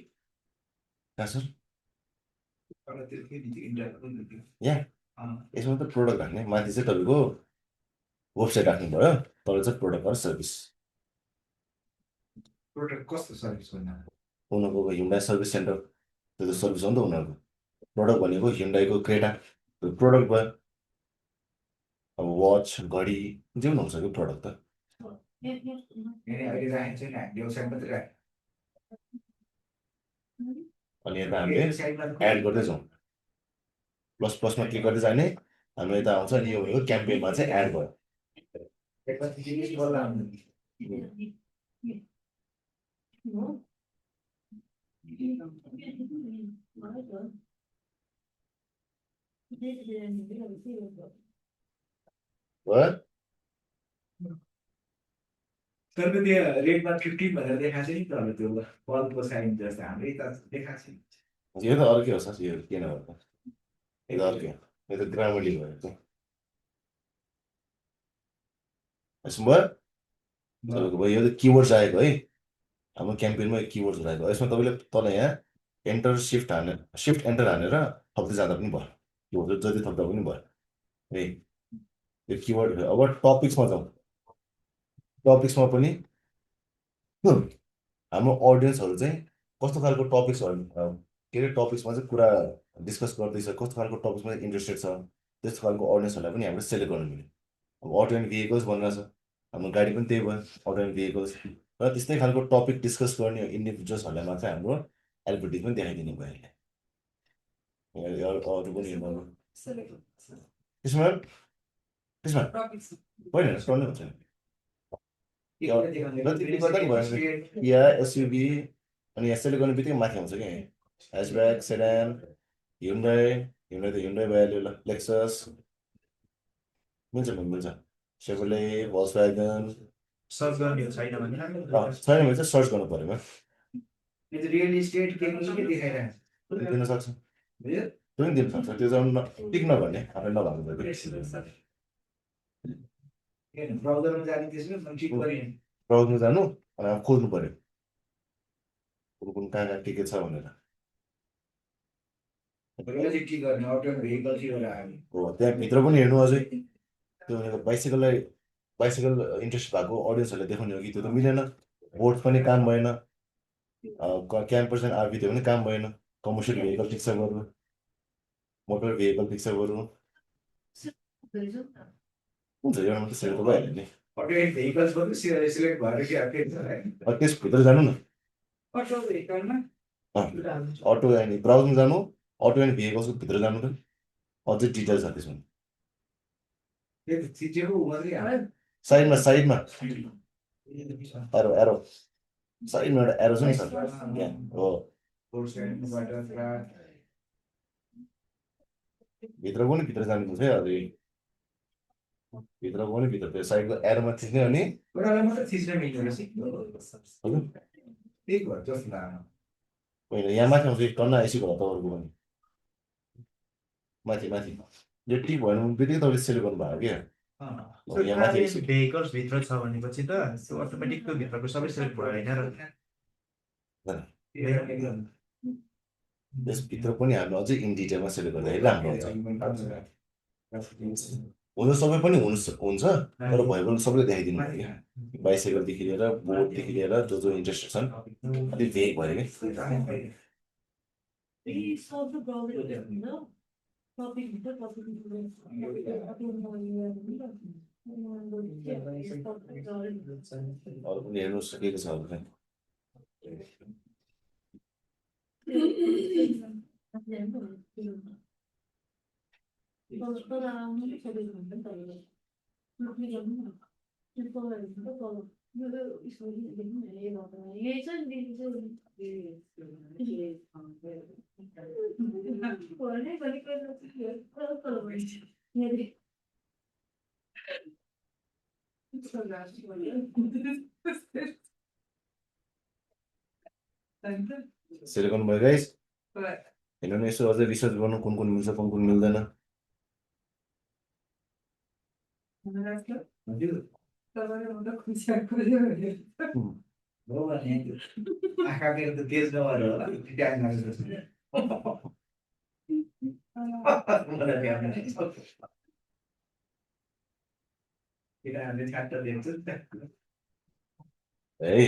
कहाँ सर तर त्यो के दिन्छ इन्डियाको यहाँ यसमा त प्रोडक्ट राख्ने माथि चाहिँ तपाईँको वेबसाइट राख्नु पर्यो तर चाहिँ प्रोडक्ट र सर्भिस प्रोडक्ट कस्तो सर्भिस भन्दा उनीहरूको हिन्डाई सर्भिस सेन्टर त्यो त सर्भिस हो नि त उनीहरूको प्रोडक्ट भनेको हिन्डाईको क्रेटा प्रोडक्ट भयो अब वाच घडी जे पनि हुन्छ कि प्रोडक्ट त अहिले राखेको छैन हामीले वेबसाइट मात्रै राखेको अनि यता हामीले एड गर्दैछौँ प्लसमा क्लिक गर्दै जाने हाम्रो यता आउँछ अनि यो भनेको क्याम्पेनमा चाहिँ एड भयो तर त्यो रेटमा 15 भनेर देखाएको छ नि त अब त्यो बल्बको साइन जस्तो हाम्रो यता देखाएको छैन यो त अर्कै हो सर यो किन भन्दा यो त अर्कै यो त ग्रामरली भयो यसो भयो तपाईँको भयो यो त किवर्ड्स आएको है हाम्रो क्याम्पेनमा किवर्ड्स आएको यसमा तपाईँले तल यहाँ एन्टर सिफ्ट एन्टर हानेर थप्दै जाँदा पनि भयो किवर्ड जति थप्दा पनि भयो है यो किवर्ड भयो अब टपिक्समा जाउँ टपिक्समा पनि हाम्रो अडियन्सहरू चाहिँ कस्तो खालको टपिक्सहरू के अरे टपिक्समा चाहिँ कुरा डिस्कस गर्दैछ कस्तो खालको टपिक्समा इन्ट्रेस्टेड छ त्यस्तो खालको अडियन्सहरूलाई पनि हामीले सेलेक्ट गर्नु मिल्यो अब अटो एन्ड भेहिकल्स भनेर छ हाम्रो गाडी पनि त्यही भयो अटो एन्ड भेहिकल्स र त्यस्तै खालको टपिक डिस्कस गर्ने इन्डिभिजुअल्सहरूलाई मात्रै हाम्रो एडभर्टिजमेन्ट देखाइदिने भयो अहिले अरू पनि हेर्नु त्यसमा त्यसमा होइन टर्नै हुन्छ नि या एसयुभी अनि यहाँ सेलेक्ट गर्ने बित्तिकै माथि आउँछ क्या ह्याचब्याक सेडान हिन्डाई त हिन्डाई भइहाल्यो ल लेक्सस मिल्छ सेभले भल्सव्यागन सर्च गर्ने छैन भने छैन भने चाहिँ सर्च गर्नु पर्यो रियल इस्टेट के देखाइरहेको दिन सक्छ त्यो पनि दिन सक्छ त्यो चाहिँ टिक नगर्ने आफै नभएको भयो ब्राउजरमा जाने त्यसमा क्लिक गर्ने ब्राउजमा जानु अनि अब खोज्नु पर्यो कुन कहाँ के छ भनेर क्लिक गर्ने अटो भेहिकल हो त्यहाँभित्र पनि हेर्नु अझै त्यो भनेको बाइसाइकल इन्ट्रेस्ट भएको अडियन्सहरूले देखाउने हो कि त्यो त मिलेन बोर्ड पनि काम भएन क्याम्पर्स एन्ड आरभी त्यो पनि काम भएन कमर्सियल भेहिकल ठिक छ गर्नु मोटर भेहिकल ठिक छ गर्नु हुन्छ एउटा मात्रै सेलेक्ट भइहाल्यो नि अटो एन्ड भेहिकल्स पनि सिलेक्ट भएर के त्यसभित्र जानु न अटो भेहिकलमा अटो एन्ड ब्राउजमा जानु अटो एन्ड भेहिकल्सको भित्र जानु त अझै डिटेल छ त्यसमा साइडमा एरो साइडमा एउटा एरो छ नि सर हो भित्रको नि भित्र जानुपर्छ है अझै भित्रको पनि भित्र त्यो साइडको एरोमा थिच्ने अनि होइन यहाँ माथि आउँछ टन्न आइसी होला तपाईँहरूको पनि माथि माथि यो टी भन्नु बित्तिकै तपाईँले सेलेक्ट गर्नुभयो क्या यहाँ माथि आइसक्यो भेहिकल्स भित्र छ भनेपछि त त्यो अटोमेटिक त्यो भित्रको सबै सेलेक्ट भयो होइन र त्यसभित्र पनि हाम्रो अझै इन डिटेलमा सेलेक्ट गर्दाखेरि राम्रो हुन्छ हुन सबै पनि हुन्छ तर भएको सबैले देखाइदिनु भयो क्या बाइसाइकलदेखि लिएर बोटदेखि लिएर जो जो इन्ट्रेस्टेड छन् अलिक भेग भयो कि We solve the problem, no? Topic, the topic. अरू पनि हेर्नु सकेको छ भने सेलेक्ट गर्नुभयो गाइस हेर्नु न यसो अझै रिसर्च गर्नु कुन कुन मिल्छ कुन कुन मिल्दैन आँखा मेरो त तेज नभएर होला टाइम है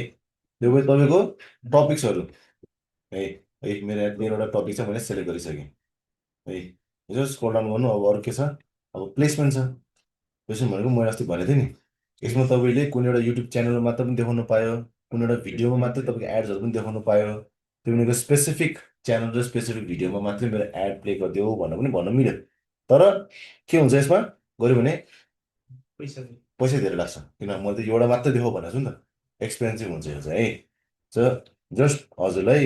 यो भयो तपाईँको टपिक्सहरू है है मेरो धेरैवटा टपिक छ मैले सेलेक्ट गरिसकेँ है यसो स्क्रोल डाउन गर्नु अब अरू के छ अब प्लेसमेन्ट छ प्लेसमेन्ट भनेको मैले अस्ति भनेको थिएँ नि यसमा तपाईँले कुनै एउटा युट्युब च्यानलमा मात्र पनि देखाउनु पायो कुनै एउटा भिडियोमा मात्रै तपाईँको एड्सहरू पनि देखाउनु पायो त्यो भनेको स्पेसिफिक च्यानल र स्पेसिफिक भिडियोमा मात्रै मेरो एड प्ले गरिदियो भनेर पनि भन्नु मिल्यो तर के हुन्छ यसमा गऱ्यो भने पैसा धेरै लाग्छ किनभने मैले त एउटा मात्रै देखाउ भनेको छु नि त एक्सपेन्सिभ हुन्छ यो चाहिँ है जस्ट हजुरलाई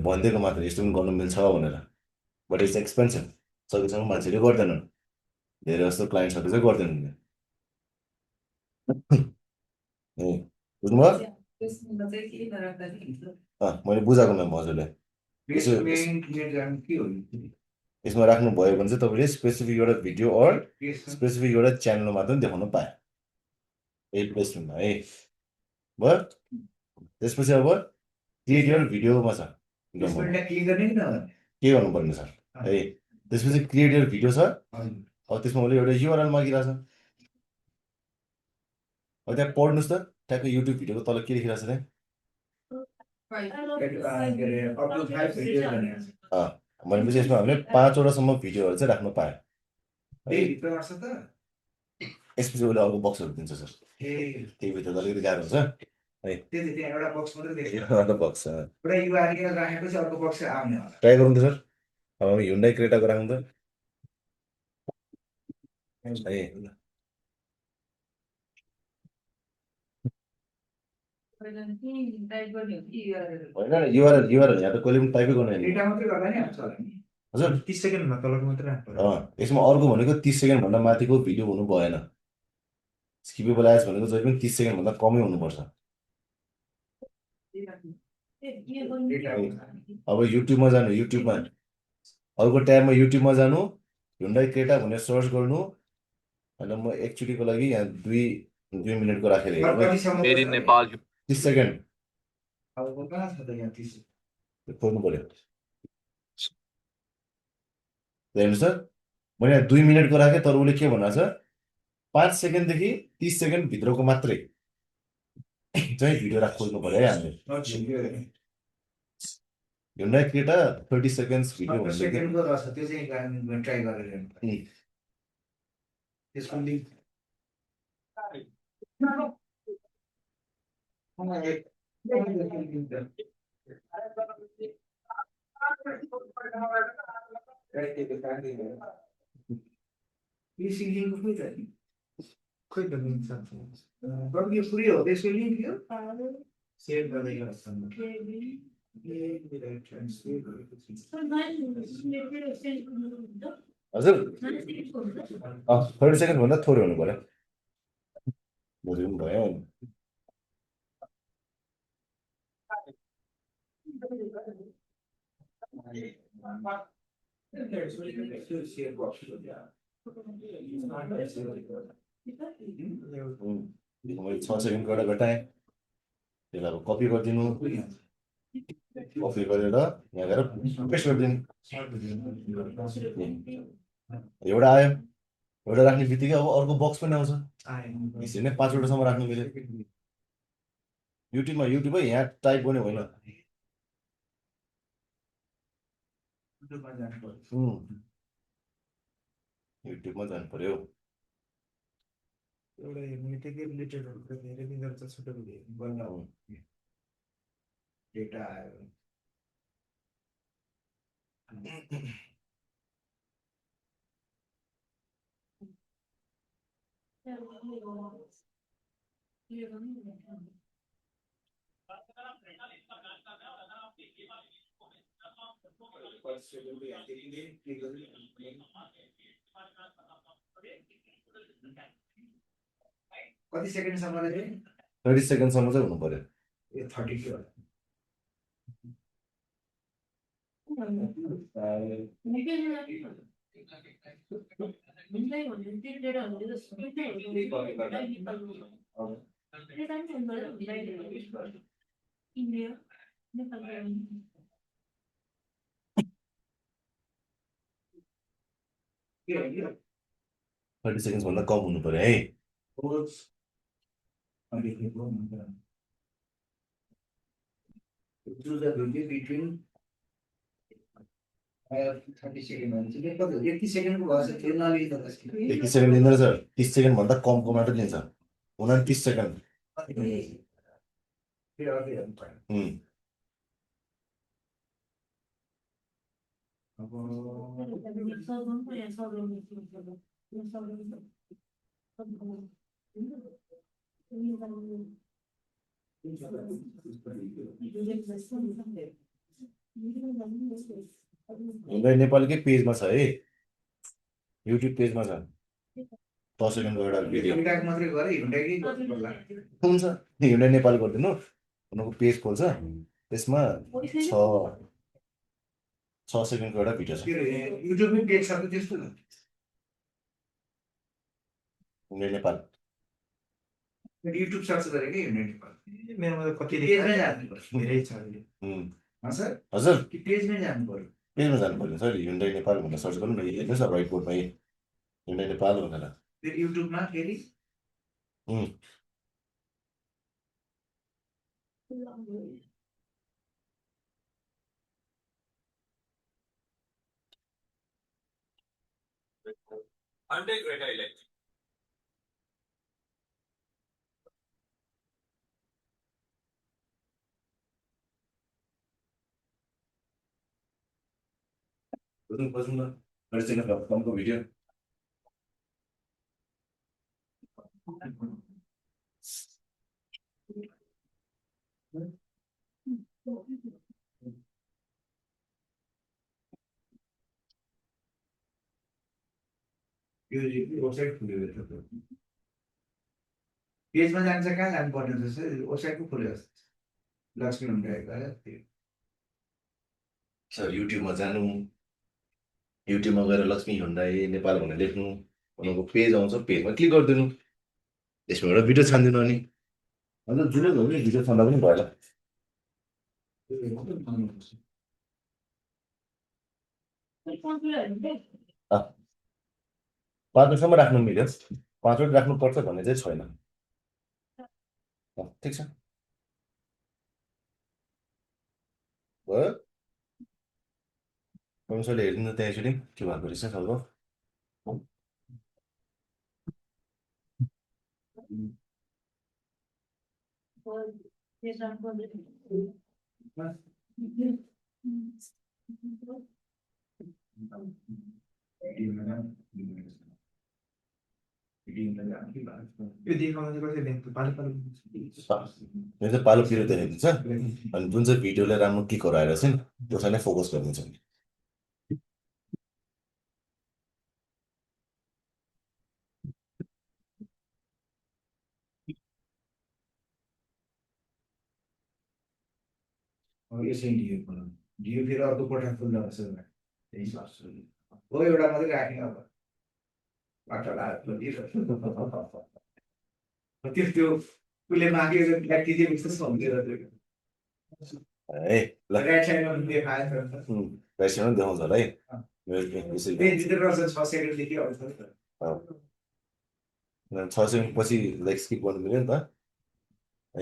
भनिदिएको मात्रै यस्तो पनि गर्नु मिल्छ भनेर बट इट्स एक्सपेन्सिभ सकेसम्म मान्छेले गर्दैनन् धेरै जस्तो क्लाइन्ट्सहरू चाहिँ गर्दैनन् बुझ्नुभयो मैले बुझाएको म्याम हजुरलाई यसमा राख्नुभयो भने चाहिँ तपाईँले स्पेसिफिक एउटा भिडियो अर स्पेसिफिक एउटा च्यानलमा मात्र देखाउनु पायो यही प्लेसमेन्टमा है भयो त्यसपछि अब क्रिएट योर भिडियोमा छ के गर्नुपर्ने छ है त्यसपछि क्रिएट योर भिडियो छ अब त्यसमा उसले एउटा युआरएल मागिरहेको छ अब त्यहाँ पढ्नुहोस् त ट्याक्कै युट्युब भिडियोको तल के लेखिरहेको छ त्यहाँ भनेपछि यसमा हामीले 5वटासम्म भिडियोहरू चाहिँ राख्नु पायो यसपछि उसले अर्को बक्सहरू दिन्छ सर त्यही भित्र अलिकति गाह्रो हुन्छ है एउटा बक्स ट्राई गरौँ त सर अब ह्युन्डाई क्रेटाको राखौँ त है होइन युआरएल यहाँ त कहिले पनि टाइपै गर्नु हजुर 30 सेकेन्डमा तलको मात्रै राख्नु यसमा अर्को भनेको 30 सेकेन्डभन्दा माथिको भिडियो हुनु भएन स्किपेबल एड्स भनेको जहिले पनि 30 सेकेन्डभन्दा कमै हुनुपर्छ अब युट्युबमा जानु युट्युबमा अर्को ट्याबमा युट्युबमा जानु ह्युन्डाई क्रेटा भनेर सर्च गर्नु होइन म एकचोटिको लागि यहाँ दुई मिनटको राखेर हेर्नु 30 सेकेन्ड खोज्नु पर्यो हेर्नुहोस् त मैले यहाँ 2 मिनटको राखेँ तर उसले के भनेको छ 5 सेकेन्डदेखि 30 सेकेन्ड भित्रको मात्रै चाहिँ भिडियो खोज्नु पर्यो है हामीले ह्युन्डाई क्रेटा 30 सेकेन्ड्स भिडियो खोइ त यो फ्री हो त्यसको लिङ्क यो सेभ गर्दै हजुर 30 सेकेन्ड भन्दा थोरै हुनु पर्यो बुझ्नु पनि भयो Share box. मैले 6 सेकेन्ड गरेर घटाएँ त्यसलाई अब कपी गरिदिनु कपी गरेर यहाँ गएर पेस्ट गरिदिनु एउटा आयो एउटा राख्ने बित्तिकै अब अर्को बक्स पनि आउँछ यसरी नै 5वटासम्म राख्नु मिल्यो युट्युबमै यहाँ टाइप गर्ने होइन युट्युबमा जानु पर्यो एउटा हेर्नेकै रिलेटेडहरू त धेरै दिन गर्छ छोटो भिडियो बल्ल डेटा आयो कति सेकेन्डसम्म चाहिँ 30 सेकेन्डसम्म चाहिँ हुनु पर्यो ए 32 के 30 सेकेन्ड भन्दा कम हुनु पर्यो है choose a value between 30 second भन्छ के कति 80 सेकेन्डको भएछ त्यो नलिँदा 31 सेकेन्ड लिँदो रहेछ 30 सेकेन्ड भन्दा कमको मात्र लिन्छ 29 सेकेन्ड फेरि अर्कै हेर्नु पर्यो हुँदै नेपालीकै पेजमा छ है युट्युब पेजमा छ 10 सेकेन्डको एउटा भिडियो हिँडाक मात्रै गरे हिँडाकै गर्नु पर्ला हुन्छ हिँड्दै नेपाल गरिदिनु उनीहरूको पेज खोल्छ त्यसमा 6 सेकेन्डको एउटा भिडियो छ युट्युबमै पेज छ त त्यस्तो हिँड्दै नेपाल युट्युब सर्च गरेकै हिँड्ने नेपाल मेरोमा त कति पेजमै जानु पर्छ धेरै छ सर हजुर कि पेजमै जानु पर्यो पेजमा जानु पर्यो सर हिँड्दै नेपाल भनेर सर्च गर्नु न हेर्नुहोस् न राइट बोर्डमा हिँड्दै नेपाल भनेर फेरि युट्युबमा फेरि बस्नु न 30 सेकेन्ड कमको भिडियो यो वेबसाइट खुल्यो पेजमा जान्छ कहाँ जानु पर्ने जस्तो वेबसाइटको खुल्यो लक्ष्मी हुँदै सर युट्युबमा जानु युट्युबमा गएर लक्ष्मी हुन्डाई नेपाल भनेर लेख्नु उनीहरूको पेज आउँछ पेजमा क्लिक गरिदिनु त्यसमा एउटा भिडियो छानिदिनु अनि अन्त जुनै भयो भने भिडियो छान्दा पनि भयो पाँचवटासम्म राख्नु मिल्यो 5वटा राख्नुपर्छ भन्ने चाहिँ छैन ठिक छ भयो कमसले हेरिदिनु त्यहाँ एकचोटि के भएको रहेछ खालको यो देखाउनु चाहिँ कसरी देख्छ पालो पालो यो चाहिँ पालो पिरो देखाइदिन्छ अनि जुन चाहिँ भिडियोलाई राम्रो टिकहरू आएर चाहिँ त्यसलाई नै फोकस गरिदिन्छ यसै डियो फेरि अर्को कोठा खुल्दा हो एउटा मात्रै राख्ने अब बाटोला त्यो उसले मागेको व्यक्ति चाहिँ विशेष हुन्थ्यो ए ल राइट साइडमा देखाएछ राइट देखाउँछ होला है यसरी त्यही जितेर रहेछ 6 सेकेन्ड देखिहाल्छ 6 सेकेन्ड पछि लाइक स्किप गर्नु मिल्यो नि त है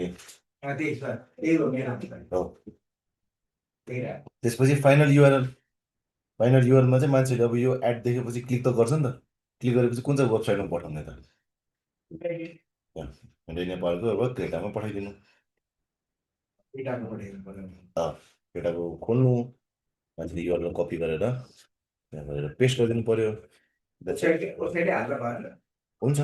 त्यही छ त्यही हो मेरो हो त्यही राख त्यसपछि फाइनल युआरएलमा चाहिँ मान्छेले अब यो एड देखेपछि क्लिक त गर्छ नि त क्लिक गरेपछि कुन चाहिँ वेबसाइटमा पठाउने त नेपालको अब क्रेटामा पठाइदिनु केटाको पठाइदिनु पर्यो क्रेटाको खोल्नु मान्छेले युआरएल कपी गरेर त्यहाँ गएर पेस्ट गरिदिनु पर्यो वेबसाइटै हाल्दा भएन हुन्छ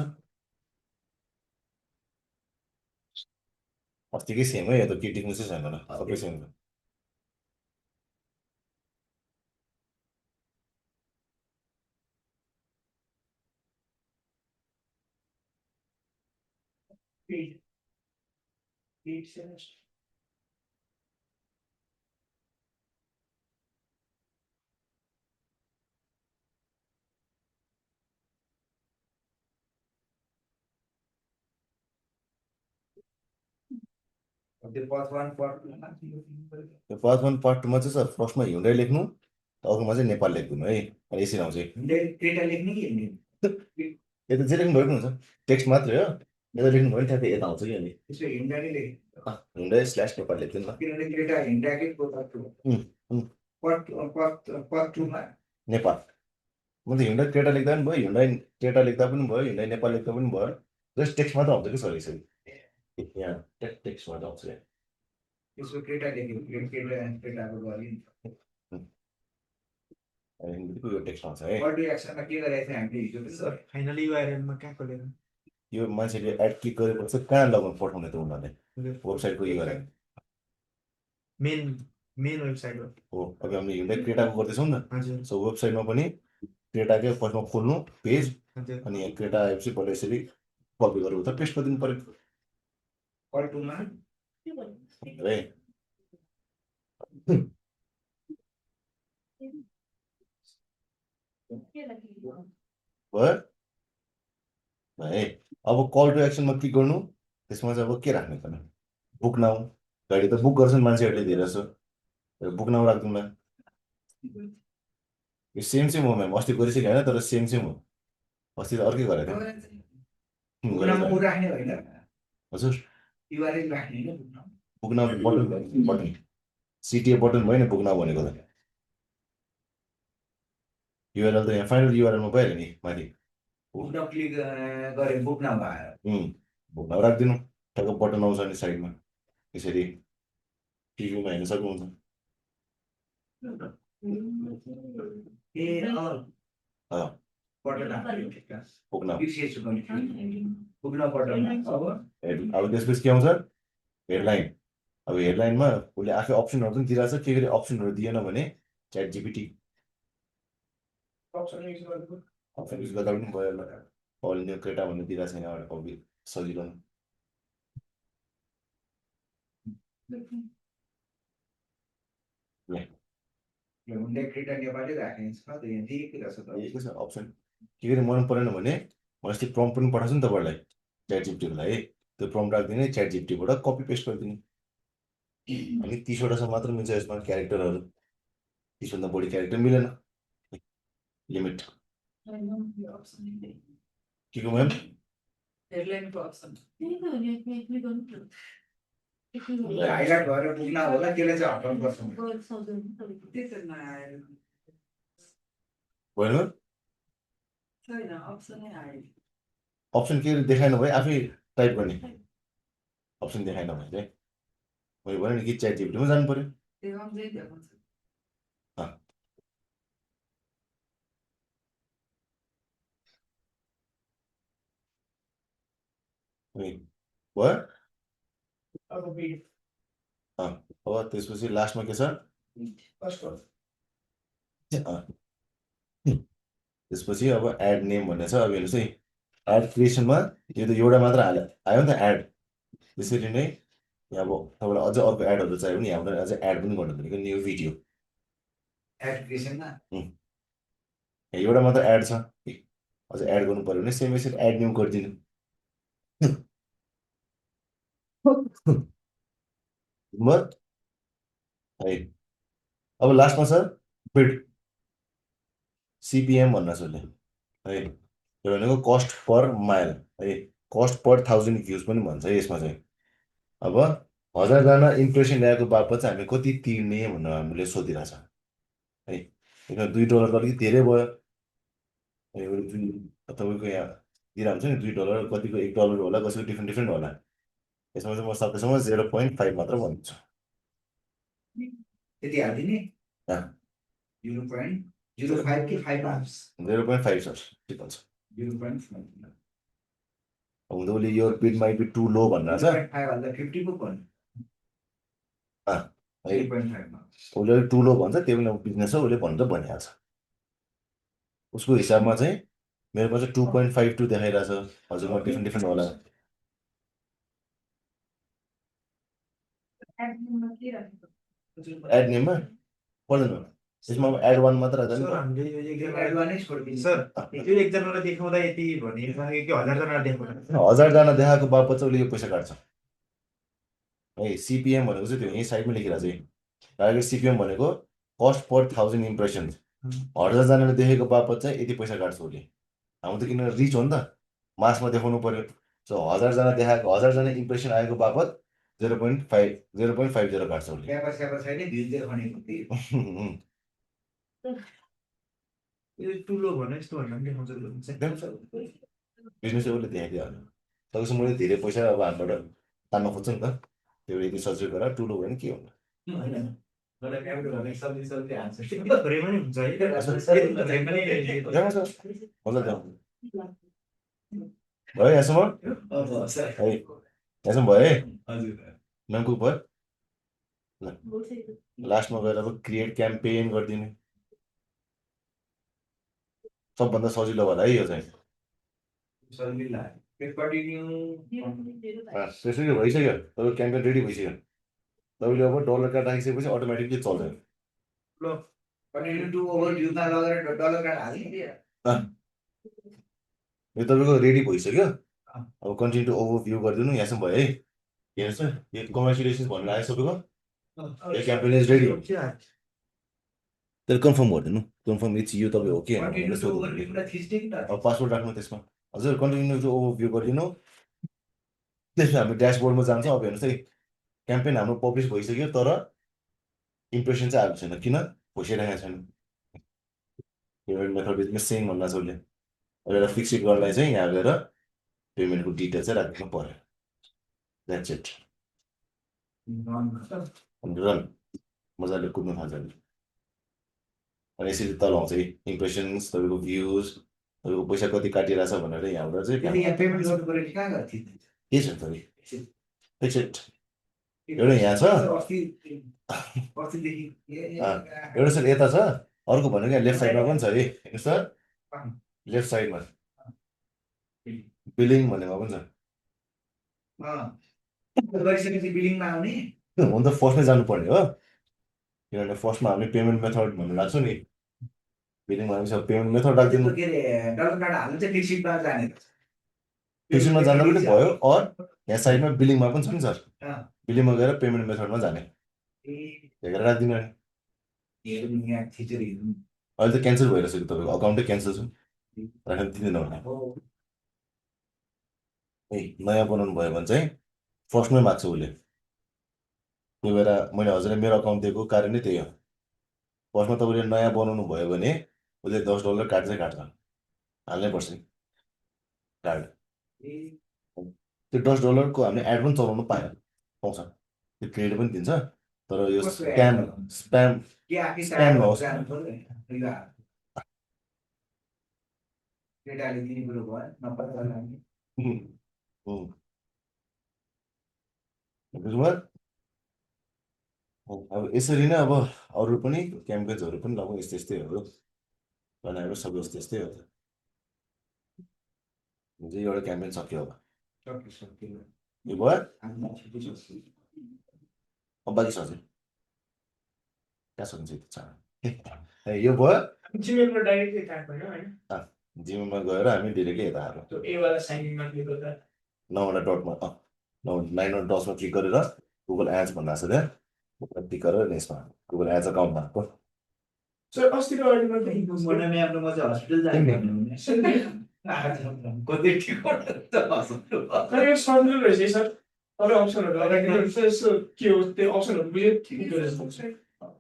अस्तिकै सेम है यो त के टिक्नु चाहिँ छैन होला सबै सेम छ त्यो पार्ट 1 पार्ट 2 त्यो पार्ट 1 पार्ट 2 मा चाहिँ सर फर्स्टमा हिउँडै लेख्नु अर्कोमा चाहिँ नेपाल लेखिदिनु है अनि यसरी आउँछ क्रेटा लेख्ने कि यता जे लेख्नु भएको हुन्छ टेक्स्ट मात्रै हो यता लेख्नु भयो नि त्यहाँ यता आउँछ कि अनि त्यसो हिन्डा नै लेख हिउँडै स्ल्यास नेपाल लेखिदिनु न किनभने क्रेटा हिन्डाकै पार्ट 2 पार्ट 2 मा नेपाल म त हिउँडा क्रेटा लेख्दा पनि भयो हिउँडा क्रेटा लेख्दा पनि भयो हिउँडा नेपाल लेख्दा पनि भयो जस्ट टेक्स्ट मात्र आउँछ कि सर यसरी यहाँ टेक्स्ट मात्र आउँछ त्यसको क्रेटा लेख्यो क्रेटाको गरि यो टेक्स्ट आउँछ है कल टु एक्सनमा के गरेको थियो हामीले हिजो सर फाइनली युआरएलमा कहाँ खोलेर यो मान्छेले एड क्लिक गरेपछि कहाँ लगाउनु पठाउने त उनीहरूले वेबसाइटको युआरएल मेन वेबसाइट हो अब हामीले हिउँडा क्रेटाको गर्दैछौँ नि हजुर सो वेबसाइटमा पनि क्रेटाकै फर्स्टमा खोल्नु पेज हजुर अनि यहाँ क्रेटा आएपछि पहिला यसरी कपी गरेर उता पेस्ट गरिदिनु पर्यो कल टुमा है भयो है अब कल टु एक्सनमा क्लिक गर्नु त्यसमा चाहिँ अब के राख्ने त बुक नाउ गाडी त बुक गर्छन् मान्छेहरूले धेरै जस्तो बुक नाउ राखिदिउँ न यो सेम हो म्याम अस्ति गरिसकेँ होइन तर सेम हो अस्ति त अर्कै गरेको बुकनाममा राख्ने होइन हजुर युआरएल राख्ने होइन बुक नाउ बटन सिटिए बटन भयो नि बुक नाउ भनेको त युआरएल त यहाँ फाइनल युआरएलमा भइहाल्यो नि माथि बुकनाम क्लिक गरे बुकनाम आयो बुक नाउ राखिदिनु ठ्याक्क बटन आउँछ नि साइडमा यसरी टिभीमा हेर्न सक्नुहुन्छ ए बटन बुक नाउ बुकनाम बटन अब त्यसपछि के आउँछ हेडलाइन अब हेडलाइनमा उसले आफै अप्सनहरू पनि दिइरहेको छ के गरी अप्सनहरू दिएन भने च्याट जिपिटी अप्सन युज गर्दा पनि भयो अल इन्डिया क्रेटा भन्ने दिइरहेको छैन अब सजिलो क्रेटा नेपाली राखेको छ अप्सन के गरी मन परेन भने म अस्ति प्रम्प्ट पनि पठाउँछु नि तपाईँलाई च्याट जिपिटीको लागि त्यो प्रम्प्ट राखिदिने च्याट जिपिटीबाट कपी पेस्ट गरिदिने अनि 30वटासम्म मात्र मिल्छ यसमा क्यारेक्टरहरू 30भन्दा बढी क्यारेक्टर मिलेन लिमिट के को म्याम हाइलाइट गरेर बुकनाम होला त्यसले चाहिँ हटाउनु पर्छ भएन अप्सन के देखाएन भयो आफै टाइप गर्ने अप्सन देखाएन भने चाहिँ मैले भने नि कि च्याट जिपिटीमा जानु पर्यो भयो अब त्यसपछि लास्टमा के छ त्यसपछि अब एड नेम भन्ने छ अब हेर्नुहोस् है एड क्रिएसनमा यो त एउटा मात्र आयो नि त एड त्यसरी नै यहाँ अब तपाईँलाई अझ अर्को एडहरू चाहियो भने यहाँबाट अझ एड पनि गर्नु पर्ने न्यू भिडियो एड क्रिएसनमा एउटा मात्र एड छ अझ एड गर्नु पर्यो भने सेम यसरी एड न्यू गरिदिनु नम्बर है अब लास्टमा छ बिड सिपिएम भन्न छ उसले है त्यो भनेको कस्ट पर माइल है कस्ट पर 1000 भ्युज पनि भन्छ है यसमा चाहिँ अब 1000जना इम्प्रेसन ल्याएको बापत चाहिँ हामी कति तिर्ने भनेर हामीले सोधिरहेछ है यसमा $2 त अलिकति धेरै भयो तपाईँको यहाँ दिइरहेको हुन्छ नि $2 कतिको $1 होला कसैको डिफ्रेन्ट डिफ्रेन्ट होला यसमा चाहिँ म सकेसम्म 0.5 मात्र भन्छु त्यति हालिदिने अँ। 0.05 कि 5 0.5 सर ठिक हुन्छ 0.5 हुँदा उसले यो बिड माइट बी टु लो भनिरहेछ 0.5 हाल्दा 50 पो भन्नु है 0.5 मा उसले टु लो भन्छ त्यो पनि अब बिजनेस हो उसले भन्नु त भनिहाल्छ उसको हिसाबमा चाहिँ मेरोमा चाहिँ 2.52 देखाइरहेछ हजुरमा डिफ्रेन्ट डिफ्रेन्ट होला एड नेममा पर्दैन यसमा अब एड वान मात्र राख्दा नि सर हामीले यो एड गर्नै छोडिदिनु सर यो एकजनालाई देखाउँदा यति भनिसक्यो कि 1000जनालाई देखाउँदा 1000जना देखाएको बापत चाहिँ उसले यो पैसा काट्छ है सिपिएम भनेको चाहिँ त्यो यहीँ साइडमा लेखिरहेको चाहिँ टार्गेट सिपिएम भनेको कस्ट पर 1000 इम्प्रेसन 1000जनाले देखेको बापत चाहिँ यति पैसा काट्छ उसले हाम्रो त किनभने रिच हो नि त मासमा देखाउनु पर्यो सो 1000जना देखाएको 1000जना इम्प्रेसन आएको बापत 0.50 काट्छ उसले क्यापा छैन भ्युज देखाउनेको त्यही यो ठुलो भने यस्तो भन्दा पनि देखाउँछ बिजनेस उसले देखाइदिइहाल्यो तपाईँको मैले धेरै पैसा अब हामीबाट तान्न खोज्छ नि त त्यो यदि सजिलो गरेर ठुलो भयो भने के हुन्छ मलाई क्यापा गर्ने सब्जी हाल्छ थोरै पनि हुन्छ है थोरै पनि जाउँ सर मजा जाउँ भयो यहाँसम्म सर है यहाँसम्म भयो है हजुर नामको भयो लास्टमा गएर अब क्रिएट क्याम्पेन गरिदिने सबभन्दा सजिलो होला है यो चाहिँ सजिलो कन्टिन्यू त्यसरी भइसक्यो तपाईँको क्याम्पेन रेडी भइसक्यो तपाईँले अब डलर कार्ड राखिसकेपछि अटोमेटिकली चल्छ कन्टिन्यू टु ओभर भ्युमा लगेर डलर कार्ड हालिदिए यो तपाईँको रेडी भइसक्यो अब कन्टिन्यू टु ओभर भ्यू गरिदिनु यहाँसम्म भयो है हेर्नुहोस् न यो कङ्ग्रेचुलेसन्स भन्नु आयो सबैको यो क्याम्पेन इज रेडी त्यसले कन्फर्म गरिदिनु कन्फर्म इट्स यो तपाईँ हो कि होइन कन्टिन्यू भनेर टु ओभर सोध्नु भ्युमा थिच्ने कि त अब पासवर्ड राख्नु त्यसमा हजुर कन्टिन्यू टु ओभर भ्यू गरिदिनु त्यसमा हामी ड्यासबोर्डमा जान्छौँ अब हेर्नुहोस् है क्याम्पेन हाम्रो पब्लिस भइसक्यो तर इम्प्रेसन चाहिँ आएको छैन किन भइसकिरहेको छैन पेमेन्ट मेथड इज मिसिङ भन्दा छ उसले एउटा फिक्स गर्नलाई चाहिँ यहाँ गएर पेमेन्टको डिटेल चाहिँ राखिदिनु पर्यो द्याट्स इट रन मजाले कुद्नु थाल्छ अनि यसरी तल आउँछ है इम्प्रेसन्स तपाईँको भ्युज तपाईँको पैसा कति काटिरहेछ भनेर यहाँबाट चाहिँ यहाँ पेमेन्ट गर्नु पर्यो कि कहाँ गर्थ्यो के छ त फिक्स इट एउटा यहाँ छ अस्तिदेखि एउटा सर यता छ अर्को भनेको यहाँ लेफ्ट साइडमा पनि छ है हेर्नुहोस् त लेफ्ट साइडमा बिलिङ भनेको पनि छ गरिसकेपछि बिलिङमा आउने हुन त फर्स्टमै जानुपर्ने हो किनभने फर्स्टमा हामीले पेमेन्ट मेथड भनेर राख्छौँ नि बिलिङमा हामी सब पेमेन्ट मेथड राखिदिनु के अरे डलर कार्ड हाल्नु चाहिँ फिक्सिटमा जाने ट्युसनमा जाँदा पनि भयो अर यहाँ साइडमा बिलिङमा पनि छ नि सर अँ। बिलिङमा गएर पेमेन्ट मेथडमा जाने ए हेरेर राखिदिनु नि हेरौँ यहाँ थिचेर हेरौँ अहिले त क्यान्सल भइरहेको तपाईँको अकाउन्टै क्यान्सल छ राख्न दिँदैन भने ए नयाँ बनाउनु भयो भने चाहिँ फर्स्टमै माग्छ उसले त्यही भएर मैले हजुरलाई मेरो अकाउन्ट दिएको कारण नै त्यही हो फर्स्टमा तपाईँले नयाँ बनाउनु भयो भने उसले $10 काट्छ काट्छ हाल्नै पर्छ नि कार्ड त्यो $10 को हामीले एड पनि चलाउनु पाउँछ त्यो क्रेडिट पनि दिन्छ तर यो कस्तो स्प्याम ad? स्प्याम के आफै स्प्याम नहोस् केटाले दिने कुरो भयो नपत्ता लाग्ने बुझ्नुभयो अब यसरी नै अब अरू पनि क्याम्पेन्सहरू पनि लगौँ यस्तै यस्तैहरू बनाएर सबै यस्तै यस्तै हो हुन्छ एउटा क्याम्पेन सक्यो अब यो भयो अब बाँकी सजिलो क्या सकिन्छ त्यो चाँडो यो भयो जिमेलमा डाइरेक्टली ट्याग होइन होइन जिमेलमा गएर हामी डिरेक्टली यता हाल्यौँ त्यो ए वाला साइन इनमा क्लिक गर्दा 9 डटमा 9 डटमा क्लिक गरेर गुगल एड्स भन्नु छ त्यहाँ क्लिक गरेर यसमा गुगल एड्स अकाउन्टमा हाल्नु सर अस्तिको अर्डरमा मोनामी आफ्नो म चाहिँ हस्पिटल जाने कति टिकट त हस्पिटल तर यो सजिलो रहेछ है सर तपाईँ अप्सनहरू अगाडि यसो के हो त्यो अप्सनहरू बुझ्यो ठिक गरेछ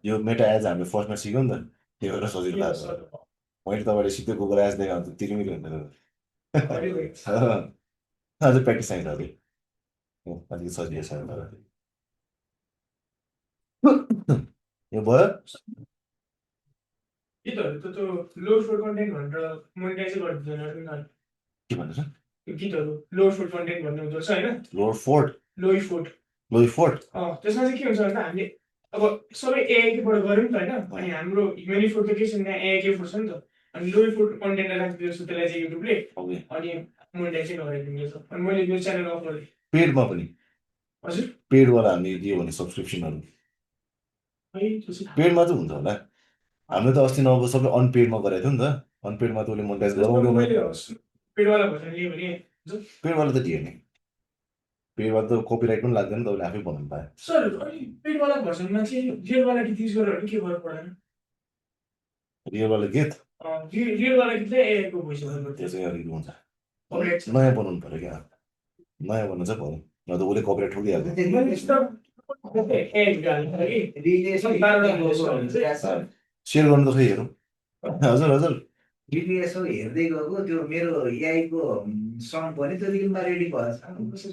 यो मेटा एड्स हामीले फर्स्टमा सिक्यौँ नि त त्यो भएर सजिलो लाग्छ मैले तपाईँले सिधै गुगल एड्स देखाएको त तिरिमिरी हुँदैन अझै प्र्याक्टिस चाहिन्छ अझै अलिकति सजिलो छ यो भयो गीतहरू त त्यो लो फुड कन्टेन्ट भनेर मोनिटाइजै गरिदिँदैन के भन्दैछ त्यो गीतहरू लो फुड कन्टेन्ट भन्ने हुँदो रहेछ होइन लोवर फोर्ट लोई फुड लोई फोर्ट त्यसमा चाहिँ के हुन्छ भन्दा हामीले अब सबै एआइकेबाट गऱ्यौँ नि त होइन अनि हाम्रो ह्युमेनी फुड त के छ भने एआइके फुड छ नि त अनि लोई फुड कन्टेन्टलाई राखिदिएको छु त्यसलाई चाहिँ युट्युबले अनि मोनिटाइज चाहिँ नगरिदिँदैछ अनि मैले यो च्यानल अफ गरेँ पेडमा पनि हजुर पेडवाला हामीले दियो भने सब्सक्रिप्सनहरू है त्यो चाहिँ पेडमा चाहिँ हुन्छ होला हामीले त अस्ति नभए सबै अनपेडमा गरेको थियो नि त अनपेडमा त उसले मोनिटाइज गराउँदैन मैले पेडवाला भर्सन लिएँ भने पेडवाला त दियो नि पेडवाला त कपिराइट पनि लाग्दैन तपाईँले आफै बनाउनु पायो सर अनि पेडवाला भर्सनमा चाहिँ रियलवाला गीत युज गरेर पनि के फरक पर्दैन रियलवाला गीत रियलवाला गीत चाहिँ एआईको भोइस त्यो चाहिँ अलिकति हुन्छ कपिराइट नयाँ बनाउनु पऱ्यो क्या नयाँ बनाउनु चाहिँ पऱ्यो न त उसले कपिराइट ठोकिहाल्छ सेयर गर्नु त खै हेरौँ हजुर हजुर यसो हेर्दै गएको त्यो मेरो एआईको सङ पनि त्यो रिलमा रेडी भएछ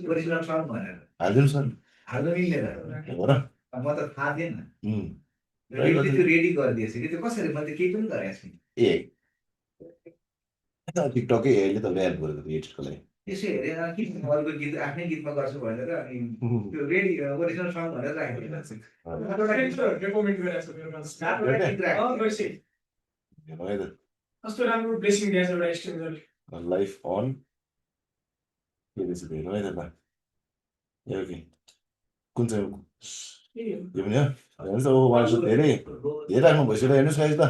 ओरिजिनल सङ भनेर हालिदिनु सर हाल्नु मिल्दैन हो र म त थाहा थिएन उम्, रिलले त्यो रेडी गरिदिएछ कि त्यो कसरी मैले त केही पनि गरेको छैन ए टिकटकै एले त हेल्प गरेको थियो एडिटको लागि यसो हेरेर कि अरूको गीत आफ्नै गीतमा गर्छु भनेर अनि त्यो रेडी ओरिजिनल सङ भनेर राखेको रेकमेन्ड गरेको छ मेरो है त कस्तो राम्रो ब्लेसिङ दिएछ एउटा स्ट्रेन्जरले लाइफ अन के रहेछ त्यो हेर्नु है त ए ओके कुन चाहिँ यो पनि हो हेर्नुहोस् त उहाँले त धेरै राख्नु भइसक्यो हेर्नुहोस् गाइस त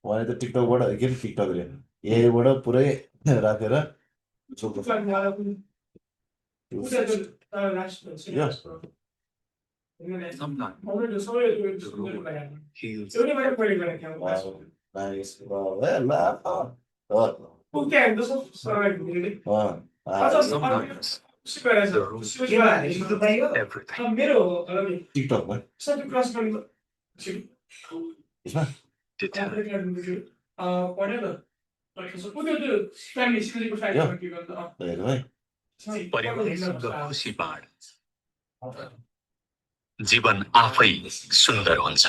उहाँले त टिकटकबाट के अरे टिकटक अरे एआईबाट पुरै राखेर नाइस मेरो टिकटकमा यसमा हेरौँ है परिवारसँग खुसी बाँड जीवन आफै सुन्दर हुन्छ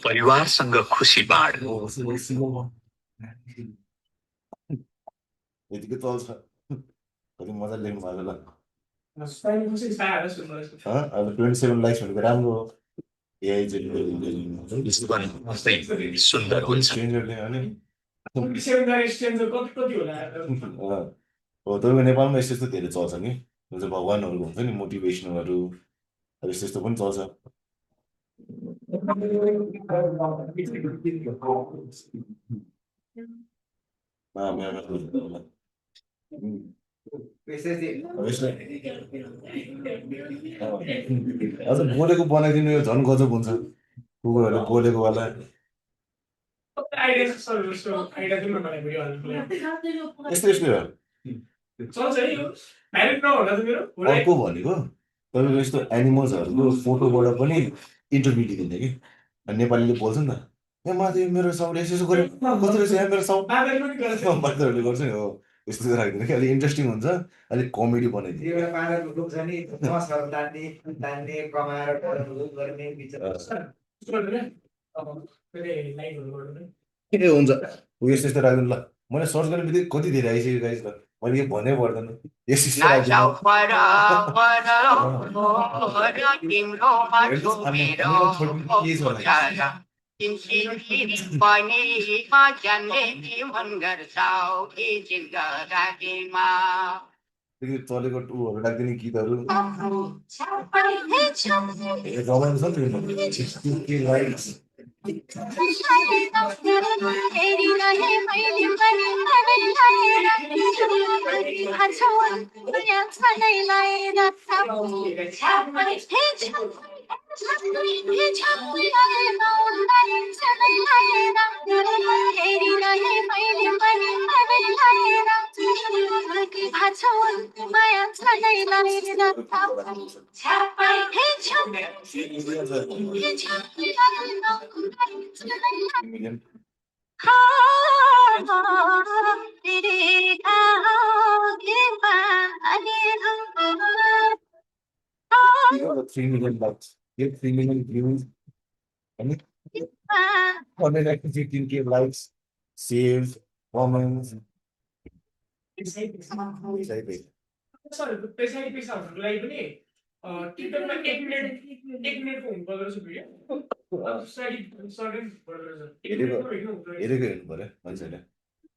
परिवारसँग खुसी बाँड यतिकै चल्छ कति मजा लेख्नु भएको ल अब 27 लाइक्स भनेको राम्रो हो एआई जीवन आफै सुन्दर हुन्छ स्ट्रेन्जरले अनि कति होला हो तपाईँको नेपालमा यस्तो यस्तो धेरै चल्छ नि जुन चाहिँ भगवान्हरूको हुन्छ नि मोटिभेसनलहरू अब यस्तो यस्तो पनि चल्छ अझ बोलेको बनाइदिनु यो झन् गजब हुन्छ कुकुरहरूले बोलेको वाला यस्तो यस्तो हो अर्को भनेको तपाईँको यस्तो एनिमल्सहरूको फोटोबाट पनि इन्टरभ्यू दिँदैन कि नेपालीले बोल्छ नि त ए माथि मेरो साउन्ड यसो गऱ्यो कस्तो रहेछ यहाँ मेरो साउन्ड बाख्राहरूले गर्छ नि हो यस्तो राख्दैन कि अलिक इन्ट्रेस्टिङ हुन्छ अलिक कमेडी बनाइदियो एउटा पाहाडको ग्रुप छ नि मसहरू तान्ने कमाएर गर्ने ए हुन्छ ऊ यस्तो यस्तो राखिदिनु ल मैले सर्च गर्ने बित्तिकै कति धेरै आइसक्यो गाइस त मैले के भन्नै पर्दैन यस्तो यस्तो चलेको टुहरू राखिदिने गीतहरू रमाइलो छ नि million. You know the 3 million likes. Get 3 million views. And 115K likes, saves, comments. Exciting. Sir पछाडि पेसाहरूको लागि पनि टिकटकमा 1 मिनेटको हुनुपर्दो रहेछ भिडियो सडन पर्दो रहेछ 1 मिनेटको भिडियो हुँदो रहेछ हेरेको हेर्नु पर्यो मान्छेले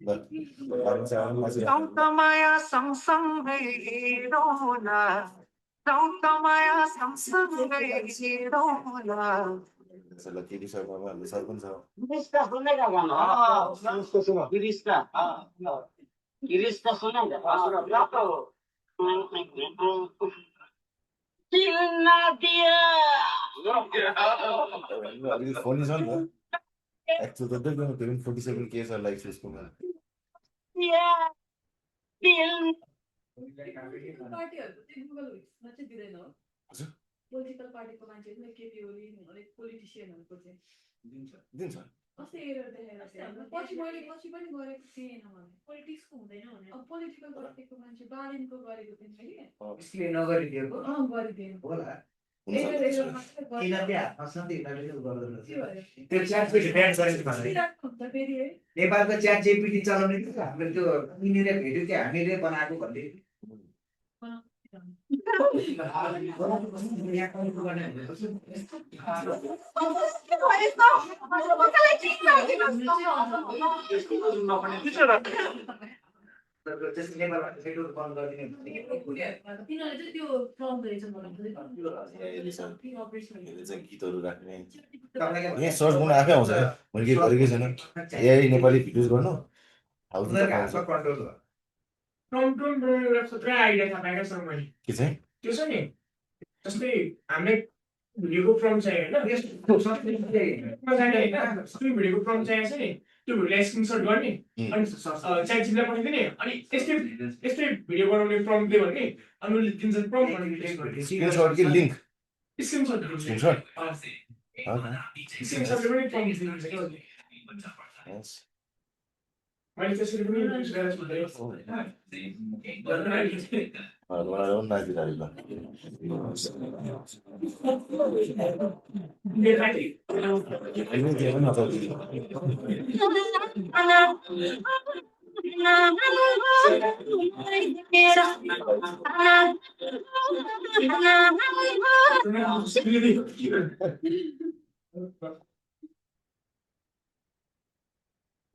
ल सौतमाया सँगसँगै हिँडौँला सौतमाया सँगसँगै हिँडौँला केटी शर्मामा हाम्रो सरपञ्च छ गिरीशका सुनेका गाना गिरीशका सुनेका अलिकति फनी छ नि त एक्चुअल त 47K छ लाइक्स उसकोमा पार्टीहरुको चाहिँ गुगल विक्समा चाहिँ दिँदैन हो हजुर पोलिटिकल पार्टीको मान्छेहरु केपी ओली अनेक पोलिटिशियनहरुको चाहिँ दिन्छ कस्तो एरर देखाइरहेको छ पछि मैले पछि पनि गरेको थिएन भने पोलिटिक्सको हुँदैन भने अब पोलिटिकल पार्टीको मान्छे बालिनको गरेको थिएन कि यसले नगरिदिएको गरिदिएन होला एरर एरर मात्रै किनले हातमा सधैँ यिनीहरूले गर्दो रहेछ गरिदियो त्यो च्याट पेटी ब्यान गरेको भने हुन्छ फेरि है नेपालको च्याट जेपीटी चलाउने थियो हामीले त्यो यिनीहरूले भेट्यो कि हामीले बनाएको भन्ने त्यसले नेपालमा फेटो बन्द गरिदिने तिनीहरूले चाहिँ त्यो फ्रम रहेछ मलाई यसले चाहिँ गीतहरू राख्ने तपाईँलाई यहाँ सर्च गर्नु आफै आउँछ मैले केही गरेकै छैन एआई नेपाली भिडियोज गर्नु उनीहरूको हातमा कन्ट्रोल हो टमटम बनाउने एउटा थुप्रै आइडिया थाहा पाएका छौँ मैले के चाहिँ त्यो छ नि जस्तै हामीले भिडियोको फ्रम चाहियो होइन त्यो भिडियोको फ्रम चाहिएको छ नि त्यो भिडियोलाई स्क्रिनसट गर्ने अनि च्याटजीपीटीलाई पठाइदिने अनि यस्तै भिडियो बनाउने फ्रम दियो भने अनि उसले दिन्छ फ्रम भनेर स्क्रिनशट कि लिंक स्क्रिनसट दिन्छ स्क्रिनशट स्क्रिनसटले पनि फ्रम दिन्छ क्या उसले यस मैले त्यसरी पनि युज गरेको छु मलाई पनि नाचिरहेको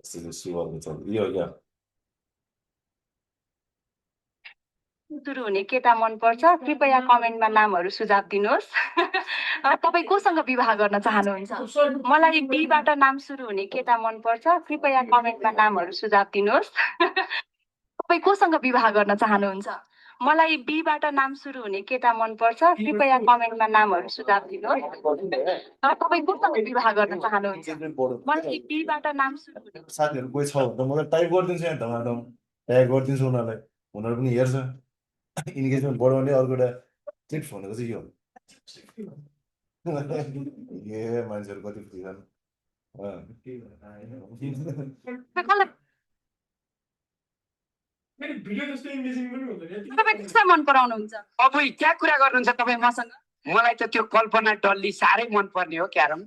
यो सुरु हुने केटा मन पर्छ कृपया कमेन्टमा नामहरू सुझाव दिनुहोस् तपाई कोसँग विवाह गर्न चाहनुहुन्छ मलाई बीबाट नाम सुरु हुने केटा मन पर्छ कृपया कमेन्टमा नामहरू सुझाव दिनुहोस् तपाई कोसँग विवाह गर्न चाहनुहुन्छ मलाई बीबाट नाम सुरु हुने केटा मन पर्छ कृपया कमेन्टमा नामहरू सुझाव दिनुहोस् तपाई कोसँग विवाह गर्न चाहनुहुन्छ मलाई बीबाट नाम सुरु हुने साथीहरु कोही छ भने मलाई टाइप गरिदिन्छु यहाँ धमाधम ट्याग गरिदिन्छु उनीहरूलाई उनीहरू पनि हेर्छ इन्गेजमेन्ट बढाउने अर्को एउटा टिप्स भनेको चाहिँ यो ए मान्छेहरू कति फ्री छन् भिडियो जस्तो इमेजिङ पनि हुँदैन तपाईं कसलाई मन पराउनुहुन्छ अब क्या कुरा गर्नुहुन्छ तपाईँ मसँग मलाई त त्यो कल्पना डल्ली साह्रै मन पर्ने हो क्यारम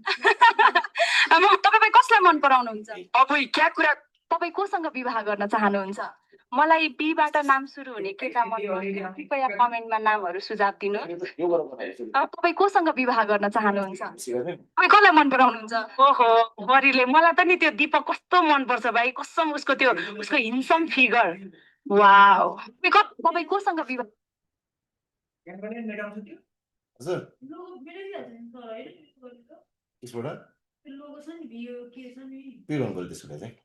तपाईँ कसलाई मन पराउनुहुन्छ अब क्या कुरा तपाईँ कोसँग विवाह गर्न चाहनुहुन्छ मलाई बीबाट नाम सुरु हुने केटा मन पर्छ कृपया कमेन्टमा नामहरू सुझाव दिनुहोस् तपाईँ कोसँग विवाह गर्न चाहनुहुन्छ तपाईँ कसलाई मन पराउनुहुन्छ ओहो बरीले मलाई त नि त्यो दीपक कस्तो मन पर्छ भाइ कसम उसको त्यो उसको हिन्सम फिगर वाओ तपाईँ कोसँग विवाह हजुर लोगो मेरै हाल्छ नि तर हैन यसबाट लोगो छ नि भियो के छ नि के गर्नु पऱ्यो त्यसको लागि चाहिँ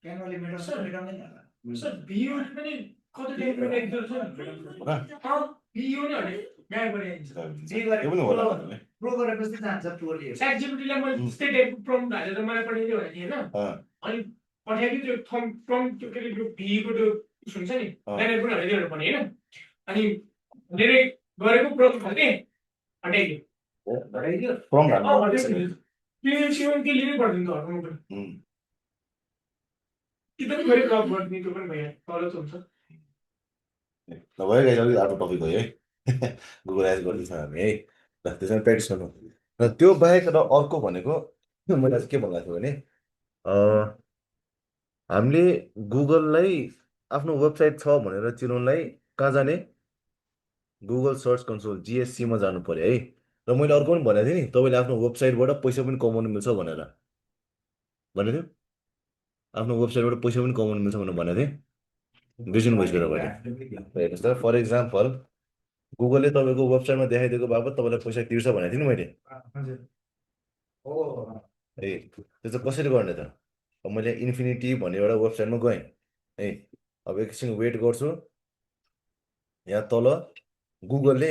क्यानोले मेटाउँछ मेटाउँदैन होला सर भियो पनि कति टाइपको एक्टर छ भियो नै हटे गायब गरिहाल्छ जे गरे त्यो पनि होला भन्ने प्रो गरेपछि जान्छ प्रोले च्याट जीपीटीलाई मैले त्यस्तै टाइपको प्रम्प्ट हालेर मलाई पठाइदियो भने नि होइन अनि पठाइदियो त्यो प्रम्प्ट त्यो के अरे त्यो भिको त्यो उस हुन्छ नि ब्यानर पनि हटाइदियो भनेर भने होइन अनि धेरै गरेको प्रम्प्ट हाल्ने हटाइदियो हटाइदियो प्रम्प्ट हाल्नु क्लियर के लिनै पर्दैन त हटाउनु पनि कि पनि गरी ब्लक गरिदिने त्यो पनि भइहाल्छ तल त हुन्छ नभए गाइस अलिक अर्को टपिक हो है गुगल एड्स गर्दैछ हामी है ल त्यसमा प्र्याक्टिस गर्नु र त्यो बाहेक र अर्को भनेको मैले चाहिँ के भन्नु थियो भने हामीले गुगललाई आफ्नो वेबसाइट छ भनेर चिनाउनलाई कहाँ जाने गुगल सर्च कन्सोल GSC मा जानु पर्यो है र मैले अर्को पनि भनेको थिएँ नि तपाईँले आफ्नो वेबसाइटबाट पैसा पनि कमाउनु मिल्छ भनेर भनेको थियो आफ्नो वेबसाइटबाट पैसा पनि कमाउनु मिल्छ भनेर भनेको थिएँ बिर्सिनु भइसक्यो तपाईँले हेर्नुहोस् त फर इक्जाम्पल गुगलले तपाईँको वेबसाइटमा देखाइदिएको बापत तपाईँलाई पैसा तिर्छ भनेको थिएँ नि मैले ए त्यो चाहिँ कसरी गर्ने त अब मैले इन्फिनिटी भन्ने एउटा वेबसाइटमा गएँ है अब एकछिन वेट गर्छु यहाँ तल गुगलले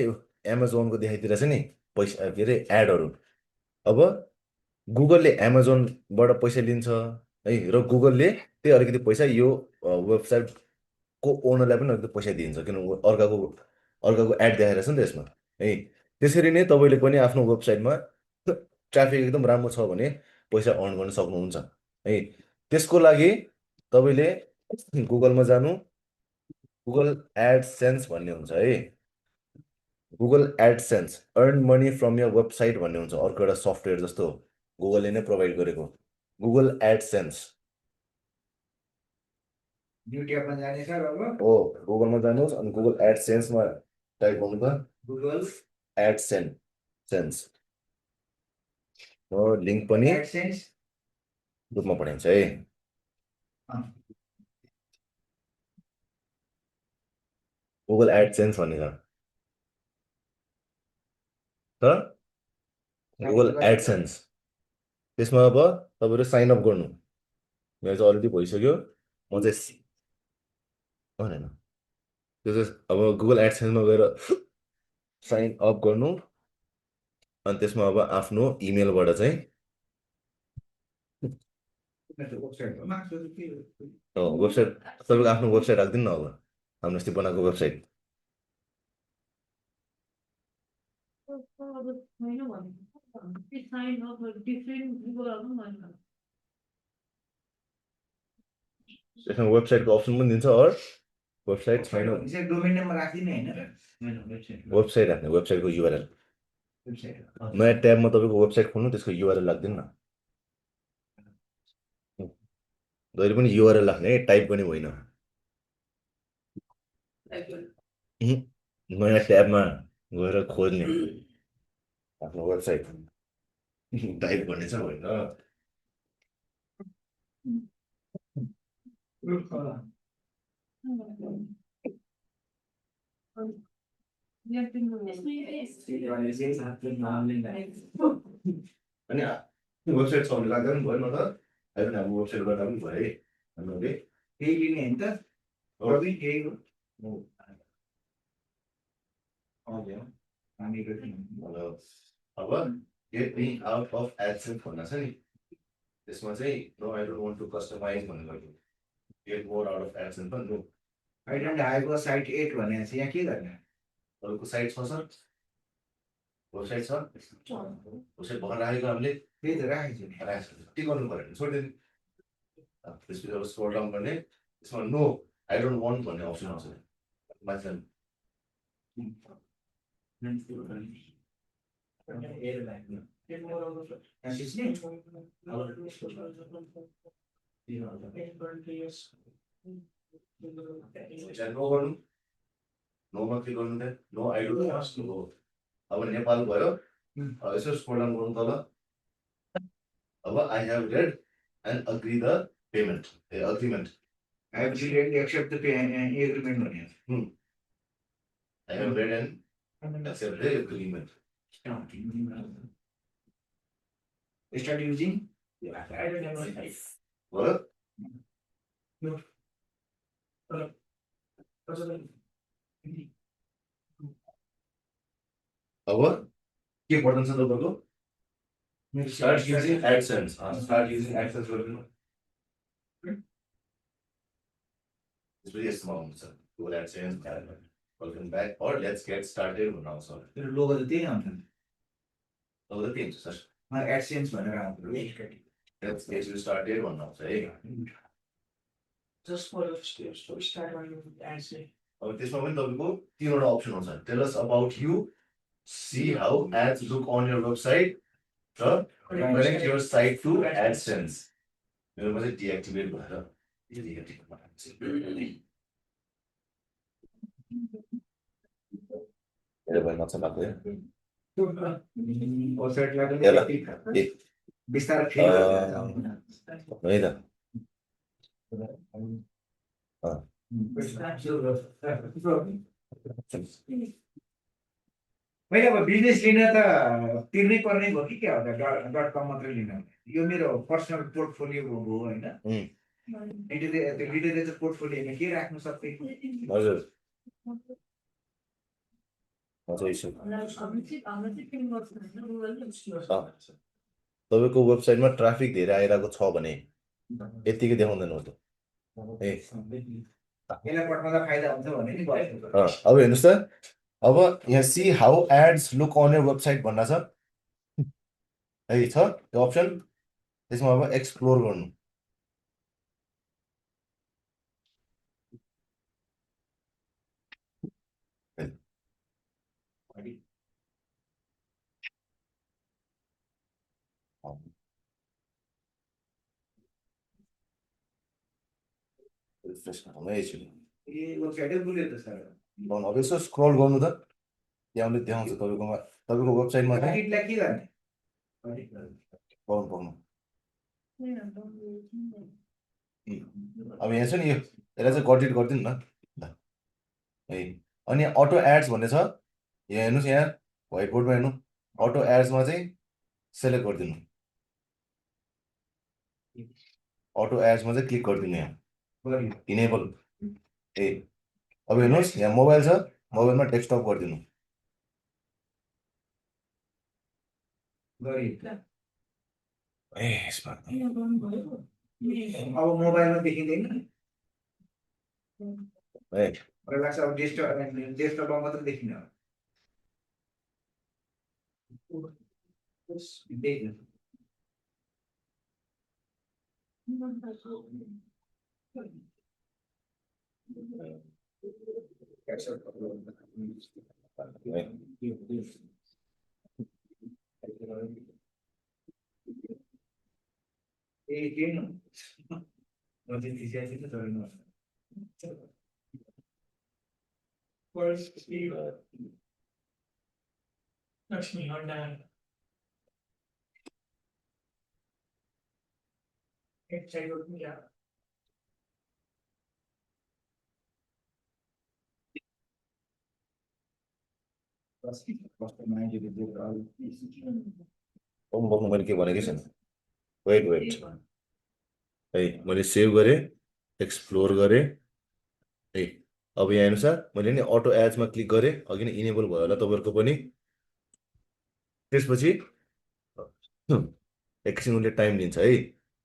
एमाजोनको देखाइदिरहेछ नि पैसा के अरे एडहरू अब गुगलले एमाजोनबाट पैसा लिन्छ है र गुगलले त्यही अलिकति पैसा यो वेबसाइटको ओनरलाई पनि अलिकति पैसा दिन्छ किनभने अर्काको एड देखाइरहेछ नि त यसमा है त्यसरी नै तपाईँले पनि आफ्नो वेबसाइटमा ट्राफिक एकदम राम्रो छ भने पैसा अर्न गर्न सक्नुहुन्छ है त्यसको लागि तपाईँले गुगलमा जानु गुगल एडसेन्स भन्ने हुन्छ है Google AdSense earn money from your website भन्ने हुन्छ अर्को एउटा सफ्टवेयर जस्तो गुगलले नै प्रोभाइड गरेको गुगल एडसेन्स न्यू ट्याबमा जाने सर अब हो गुगलमा जानुहोस् अनि गुगल एडसेन्समा टाइप गर्नु त गुगल एडसेन्स लिङ्क पनि एडसेन्स ग्रुपमा पठाइन्छ है गुगल एडसेन्स भन्ने छ गुगल एडसेन्स त्यसमा अब तपाईँहरू साइन अप गर्नु मेरो चाहिँ अलरेडी भइसक्यो म चाहिँ होइन त्यो चाहिँ अब गुगल एडसेन्समा गएर साइन अप गर्नु अनि त्यसमा अब आफ्नो इमेलबाट चाहिँ वेबसाइट तपाईँको आफ्नो वेबसाइट राखिदिनु न अब हाम्रो अस्ति बनाएको वेबसाइट छैन भने साइन अप डिफ्रेन्ट गुगलमा भन्नु यसमा वेबसाइटको अप्सन पनि दिन्छ अर वेबसाइट छैन डोमेन नम्बर राखिदिने होइन वेबसाइट राख्ने वेबसाइटको युआरएल नयाँ ट्याबमा तपाईँको वेबसाइट खोल्नु त्यसको युआरएल राखिदिनु न जहिले पनि युआरएल राख्ने है टाइप गर्ने होइन नयाँ ट्याबमा गएर खोज्ने आफ्नो वेबसाइट टाइप गर्ने चाहिँ होइन अनि वेबसाइट छ भने लाग्दा पनि भयो न त अहिले हाम्रो वेबसाइट गर्दा पनि भयो है हामीले केही लिने होइन त अरू केही हो अब get me out of AdSense भन्दा छ नि त्यसमा चाहिँ no I don't want to customize भनेर get more out of AdSense पनि no I don't have a site 8 भनेको चाहिँ यहाँ के गर्ने अरूको साइट छ सर वेबसाइट छ वेबसाइट भर्खर राखेको हामीले त्यही त राखेको छु नि के गर्नु पऱ्यो भने छोडिदिनु त्यसपछि अब स्क्रोल डाउन गर्ने त्यसमा नो आई डोन्ट वान्ट भन्ने अप्सन आउँछ मान्छे नो गर्नु नोमा के गर्नु त no I don't want no अब नेपाल भयो यसो स्क्रोल डाउन गर्नु तल अब I have read and agree the payment agreement I have decided accept the agreement भनेको I have read and accepted the agreement. Start using. I don't have Wi-Fi. What? No. अब के पढ्नु छ तपाईँको? Start using AdSense. Start using AdSense गरिदिनु. It's really small हुन्छ. Go AdSense. Welcome back or let's get started now, sir. मेरो लोगो त त्यही आउँछ नि। अब त के हुन्छ सर? एडसेन्स भनेर आउँछ। Let's get you started भन्नु आउँछ है। Just for the steps to start on ads. अब त्यसमा पनि तपाईँको तीनवटा अप्सन हुन्छ। Tell us about you, see how ads look on your website, र connect your site to AdSense. मेरोमा चाहिँ deactivate भएर यो deactivate बनाएको मेरो पनि नचलाएको है। वेबसाइटलाई पनि ल, त्यति बिस्तारै फेरि गर्दै जाउँ। है त। मैले अब बिजनेस लिन त तिर्नै पर्ने भयो कि क्या हो .com मात्रै लिन यो मेरो पर्सनल पोर्टफोलियो हो होइन लिटरेचर पोर्टफोलियोमा के राख्नु सबै हजुर तपाईँको वेबसाइटमा ट्राफिक धेरै आइरहेको छ भने यतिकै देखाउँदैन हो त ए यसलाई पठाउँदा फाइदा हुन्छ भने नि भयो। अब हेर्नुहोस् त अब यहाँ see how ads look on your website भन्ना छ है छ त्यो अप्सन त्यसमा अब एक्सप्लोर गर्नु रिफ्रेस गर्नु एकछिन ए वेबसाइटै बुल्यो त सर। अब यसो स्क्रल गर्नु त त्यहाँले देखाउँछ तपाईँकोमा तपाईँको वेबसाइटमा चाहिँ एडिटलाई के गर्ने पाउनु अब यहाँ छ नि यो यसलाई चाहिँ कटिट गरिदिनु न ल है अनि अटो एड्स भन्ने छ यहाँ हेर्नुहोस् यहाँ व्हाइट बोर्डमा हेर्नु अटो एड्समा चाहिँ सेलेक्ट गरिदिनु अटो एड्समा चाहिँ क्लिक गरिदिनु यहाँ इनेबल ए अब हेर्नुहोस् यहाँ मोबाइल छ मोबाइलमा डेस्कटप गरिदिनु ए यसमा अब मोबाइलमा देखिँदैन है मलाई लाग्छ अब डेस्कटपमा मात्रै देखिन ए के न नजिक थिसिएपछि त तर न First, Lakshmi Honda. Check out yeah. बक्नु मैले के भनेकै छैन वेट वेट है मैले सेभ गरेँ एक्सप्लोर गरेँ है अब यहाँ हेर्नुहोस् मैले नि अटो एड्समा क्लिक गरेँ अघि नै इनेबल भयो होला तपाईँहरूको पनि त्यसपछि एकछिन उसले टाइम लिन्छ है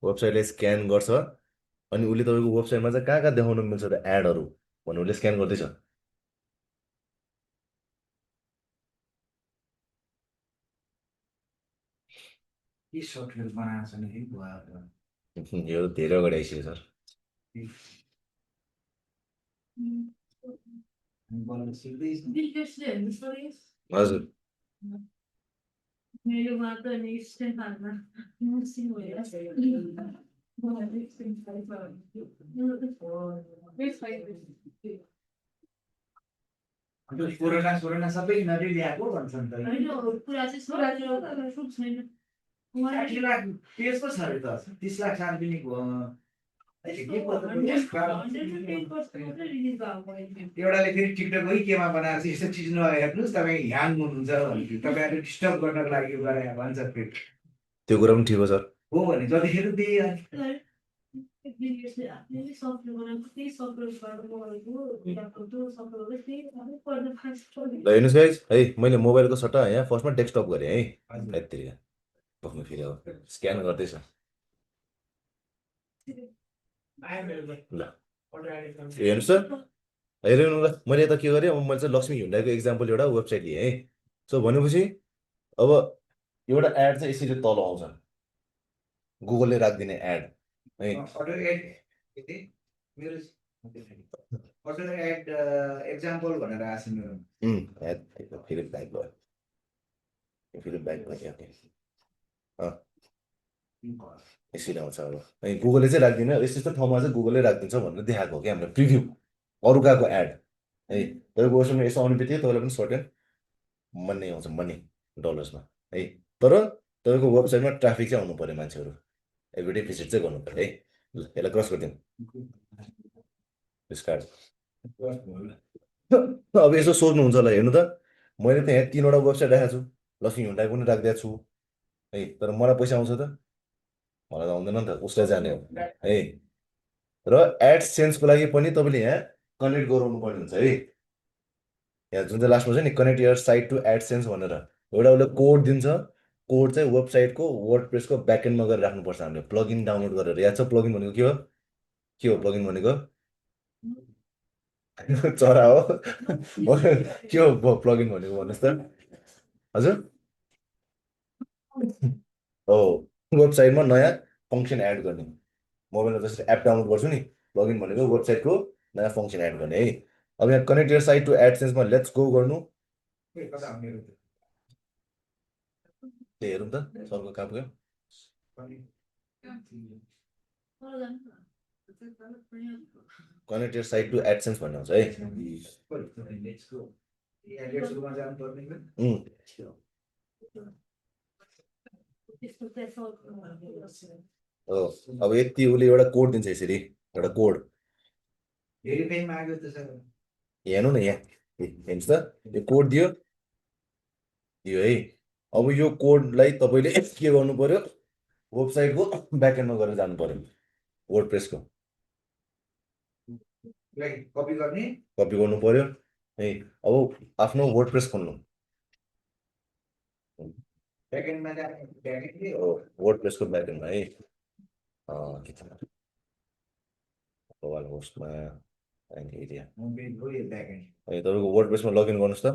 वेबसाइटलाई स्क्यान गर्छ अनि उसले तपाईँको वेबसाइटमा चाहिँ कहाँ देखाउन मिल्छ त एडहरू भन्नु उसले स्क्यान गर्दैछ के सफ्टवेयर बनाएको छ नि भयो यो धेरै अगाडि आइसक्यो सर हजुर मेरोमा त नि स्टेफानमा मुसिङ कोरोना सबै यिनीहरूले ल्याएको भन्छ नि त होइन कुरा चाहिँ छैन 60 लाख पेज पो छ अरे त 30 लाख सार्वजनिक एउटाले फेरि टिकटक है केमा बनाएको छ यस्तो चिज नहेर्नुहोस् तपाईँ ह्याङ हुनुहुन्छ भन्थ्यो तपाईँहरू डिस्टर्ब गर्नको लागि गरे भन्छ फेरि त्यो कुरा पनि ठिक हो सर हो भने जतिखेर त्यही आफ्नै सफ्टवेयर बनाएको त्यही सफ्टवेयरबाट मगाएको ल्यापटप सफ्टवेयर त्यही पढ्न फास्ट ल हेर्नुहोस् गाइज है मैले मोबाइलको सट्टा यहाँ फर्स्टमा डेस्कटप गरेँ है यत्तिका बस्नु फेरि अब स्क्यान गर्दैछ ल हेर्नुहोस् त हेर्नु ल मैले यता के गरेँ अब मैले चाहिँ लक्ष्मी हुन्डाईको एक्जाम्पल एउटा वेबसाइट लिएँ है सो भनेपछि अब एउटा एड चाहिँ यसरी तल आउँछ गुगलले राखिदिने एड है अटो एड मेरो अटो एड एक्जाम्पल भनेर आएको छ मेरो फेरि ब्याक भयो फेरि ब्याक भयो यसरी आउँछ अब है गुगलले चाहिँ राख्दिनँ यस्तो यस्तो ठाउँमा चाहिँ गुगलले राखिदिन्छ भनेर देखाएको हो कि हाम्रो प्रिभ्यू अरू गएको एड है तपाईँको वेबसाइटमा यसो आउने बित्तिकै तपाईँलाई पनि सर्टेन मनी आउँछ मनी डलर्समा है तर तपाईँको वेबसाइटमा ट्राफिक चाहिँ आउनु पऱ्यो मान्छेहरू एभ्रिडे भिजिट चाहिँ गर्नु पऱ्यो है ल यसलाई क्रस गरिदिउँ डिस्कार्ड अब यसो सोध्नुहुन्छ होला हेर्नु त मैले त यहाँ 3वटा वेबसाइट राखेको छु लक्ष्मी हुन्डाई पनि राखिदिएको छु है तर मलाई पैसा आउँछ त मलाई त आउँदैन नि त उसलाई जाने हो है र एडसेन्सको लागि पनि तपाईँले यहाँ कनेक्ट गराउनु पर्ने हुन्छ है यहाँ जुन चाहिँ लास्टमा छ नि connect your site to AdSense भनेर एउटा उसले कोड दिन्छ कोड चाहिँ वेबसाइटको वर्डप्रेसको ब्याकएन्डमा गरेर राख्नुपर्छ हामीले प्लगइन डाउनलोड गरेर याद छ प्लगइन भनेको के हो प्लगइन भनेको चरा हो के हो प्लगइन भनेको भन्नुहोस् त हजुर हो वेबसाइटमा नयाँ फङ्सन एड गर्ने मोबाइलमा जस्तै एप डाउनलोड गर्छु नि प्लगइन भनेको वेबसाइटको नयाँ फङ्सन एड गर्ने है अब यहाँ कनेक्ट यर साइट टु एडसेन्समा लेट्स गो गर्नु हेरौँ त सरको कहाँ पुग्यो connect your site to AdSense भन्ने हुन्छ है हो अब यति उसले एउटा कोड दिन्छ यसरी एउटा कोड हेर्नु न यहाँ हेर्नुहोस् त यो कोड दियो है अब यो कोडलाई तपाईँले के गर्नु पर्यो वेबसाइटको ब्याकएन्डमा गरेर जानु पर्यो वर्डप्रेसको कपी गर्नु पर्यो है अब आफ्नो वर्डप्रेस खोल्नु वर्डप्रेसको ब्याकएन्डमा है के छ लोकल होस्टमा एरिया है तपाईँको वर्डप्रेसमा लगइन गर्नुहोस् त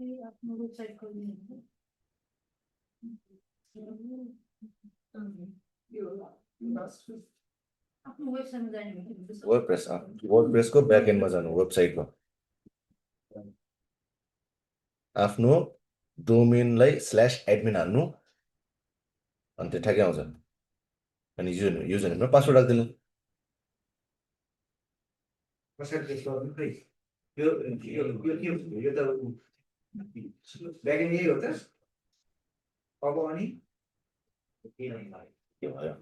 आफ्नो वेबसाइट आफ्नो वेबसाइटमा जाने वर्डप्रेसको ब्याकएन्डमा जानु वेबसाइटको आफ्नो डोमेनलाई /admin हान्नु अनि त्यो ठ्याक्कै आउँछ अनि युजरनेम र पासवर्ड राख्दिनु यही हो त अब अनि के भयो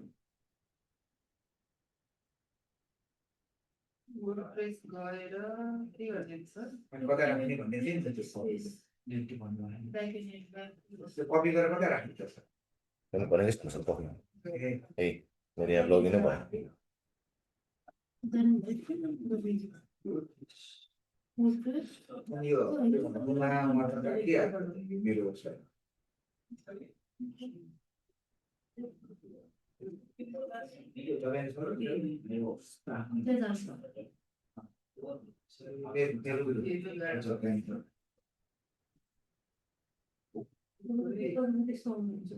कता राख्ने भन्ने थियो नि त त्यो कपी गरेर कता राख्ने त भनेको पक्नु है मेरो यहाँ लगइन भयो मेरो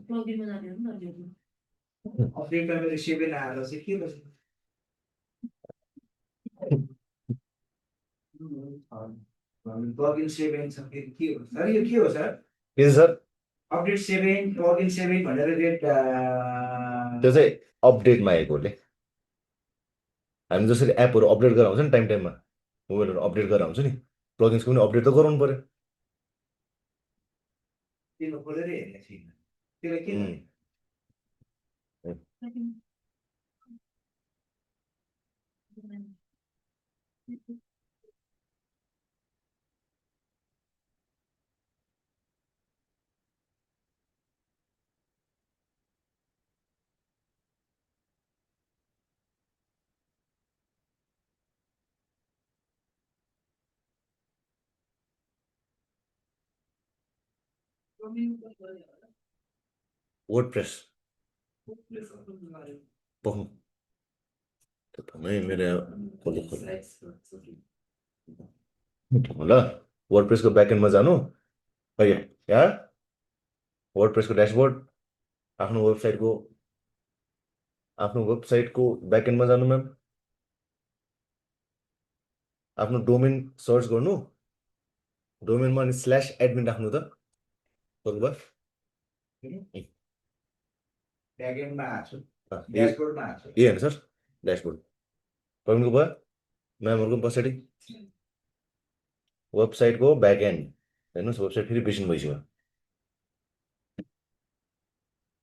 प्लगइनमा जाने हो नि अपडेटमा मेरो 7 आएर चाहिँ के गर्छ प्लगइन 7 छ के हो सर यो के हो सर के सर अपडेट 7 प्लगइन 7 भनेर रेट त्यो चाहिँ अपडेटमा आएकोले हामी जसरी एपहरू अपडेट गरेर आउँछ नि टाइम टाइममा मोबाइलहरू अपडेट गरेर आउँछ नि प्लगइन्सको पनि अपडेट त गराउनु पर्यो त्यो खोलेर हेरेको छैन त्यसलाई के वर्डप्रेस पहुँ तपाईँ मेरो ल वर्डप्रेसको ब्याकएन्डमा जानु यहाँ वर्डप्रेसको ड्यासबोर्ड आफ्नो वेबसाइटको ब्याकएन्डमा जानु म्याम आफ्नो डोमेन सर्च गर्नु डोमेनमा अनि /admin राख्नु त भयो ब्याकएन्डमा आएको छु ए ड्यासबोर्डमा आएको छु होइन सर ड्यासबोर्ड तपाईँको भयो म्यामहरूको पछाडि वेबसाइटको ब्याकएन्ड हेर्नुहोस् वेबसाइट फेरि बिर्सिनु भइसक्यो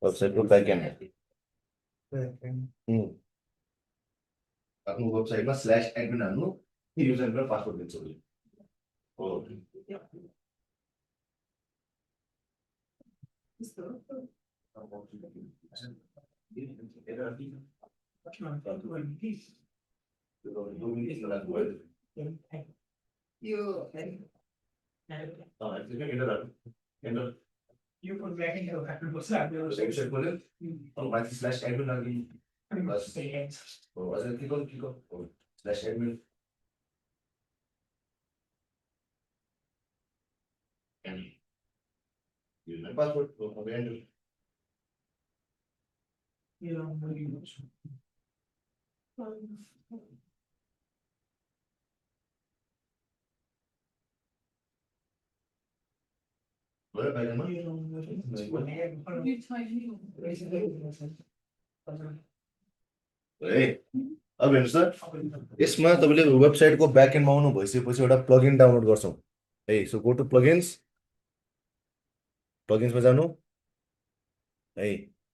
वेबसाइटको ब्याकएन्ड आफ्नो वेबसाइटमा /admin हाल्नु युजर र पासवर्ड दिन्छ उसले हो यो फोन ब्याकएन्ड राख्नुपर्छ हाम्रो वेबसाइट खोल्यो माथि /admin लागि बस सेकेन्ड हो अझै के गर्नु हो /admin युजर पासवर्ड हो एन्टर यो म भयो बाहिरमा है अब हेर्नुहोस् त यसमा तपाईँले वेबसाइटको ब्याकएन्डमा आउनु भइसकेपछि एउटा प्लगइन डाउनलोड गर्छौँ है सो गो टु प्लगइन्समा जानु है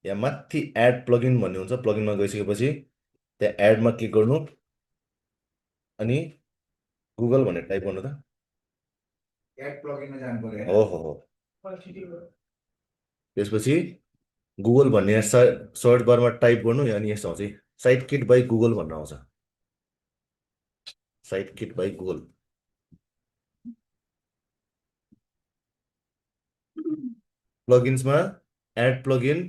यहाँ माथि एड प्लगइन भन्ने हुन्छ प्लगइनमा गइसकेपछि त्यहाँ एडमा क्लिक गर्नु अनि गुगल भनेर टाइप गर्नु त एड प्लगइनमा जानु पर्यो ओहो त्यसपछि गुगल भन्ने सर्च बारमा टाइप गर्नु अनि यस्तो आउँछ साइटकिट बाई गुगल भनेर आउँछ साइटकिट बाई गुगल प्लगइन्समा एड प्लगइन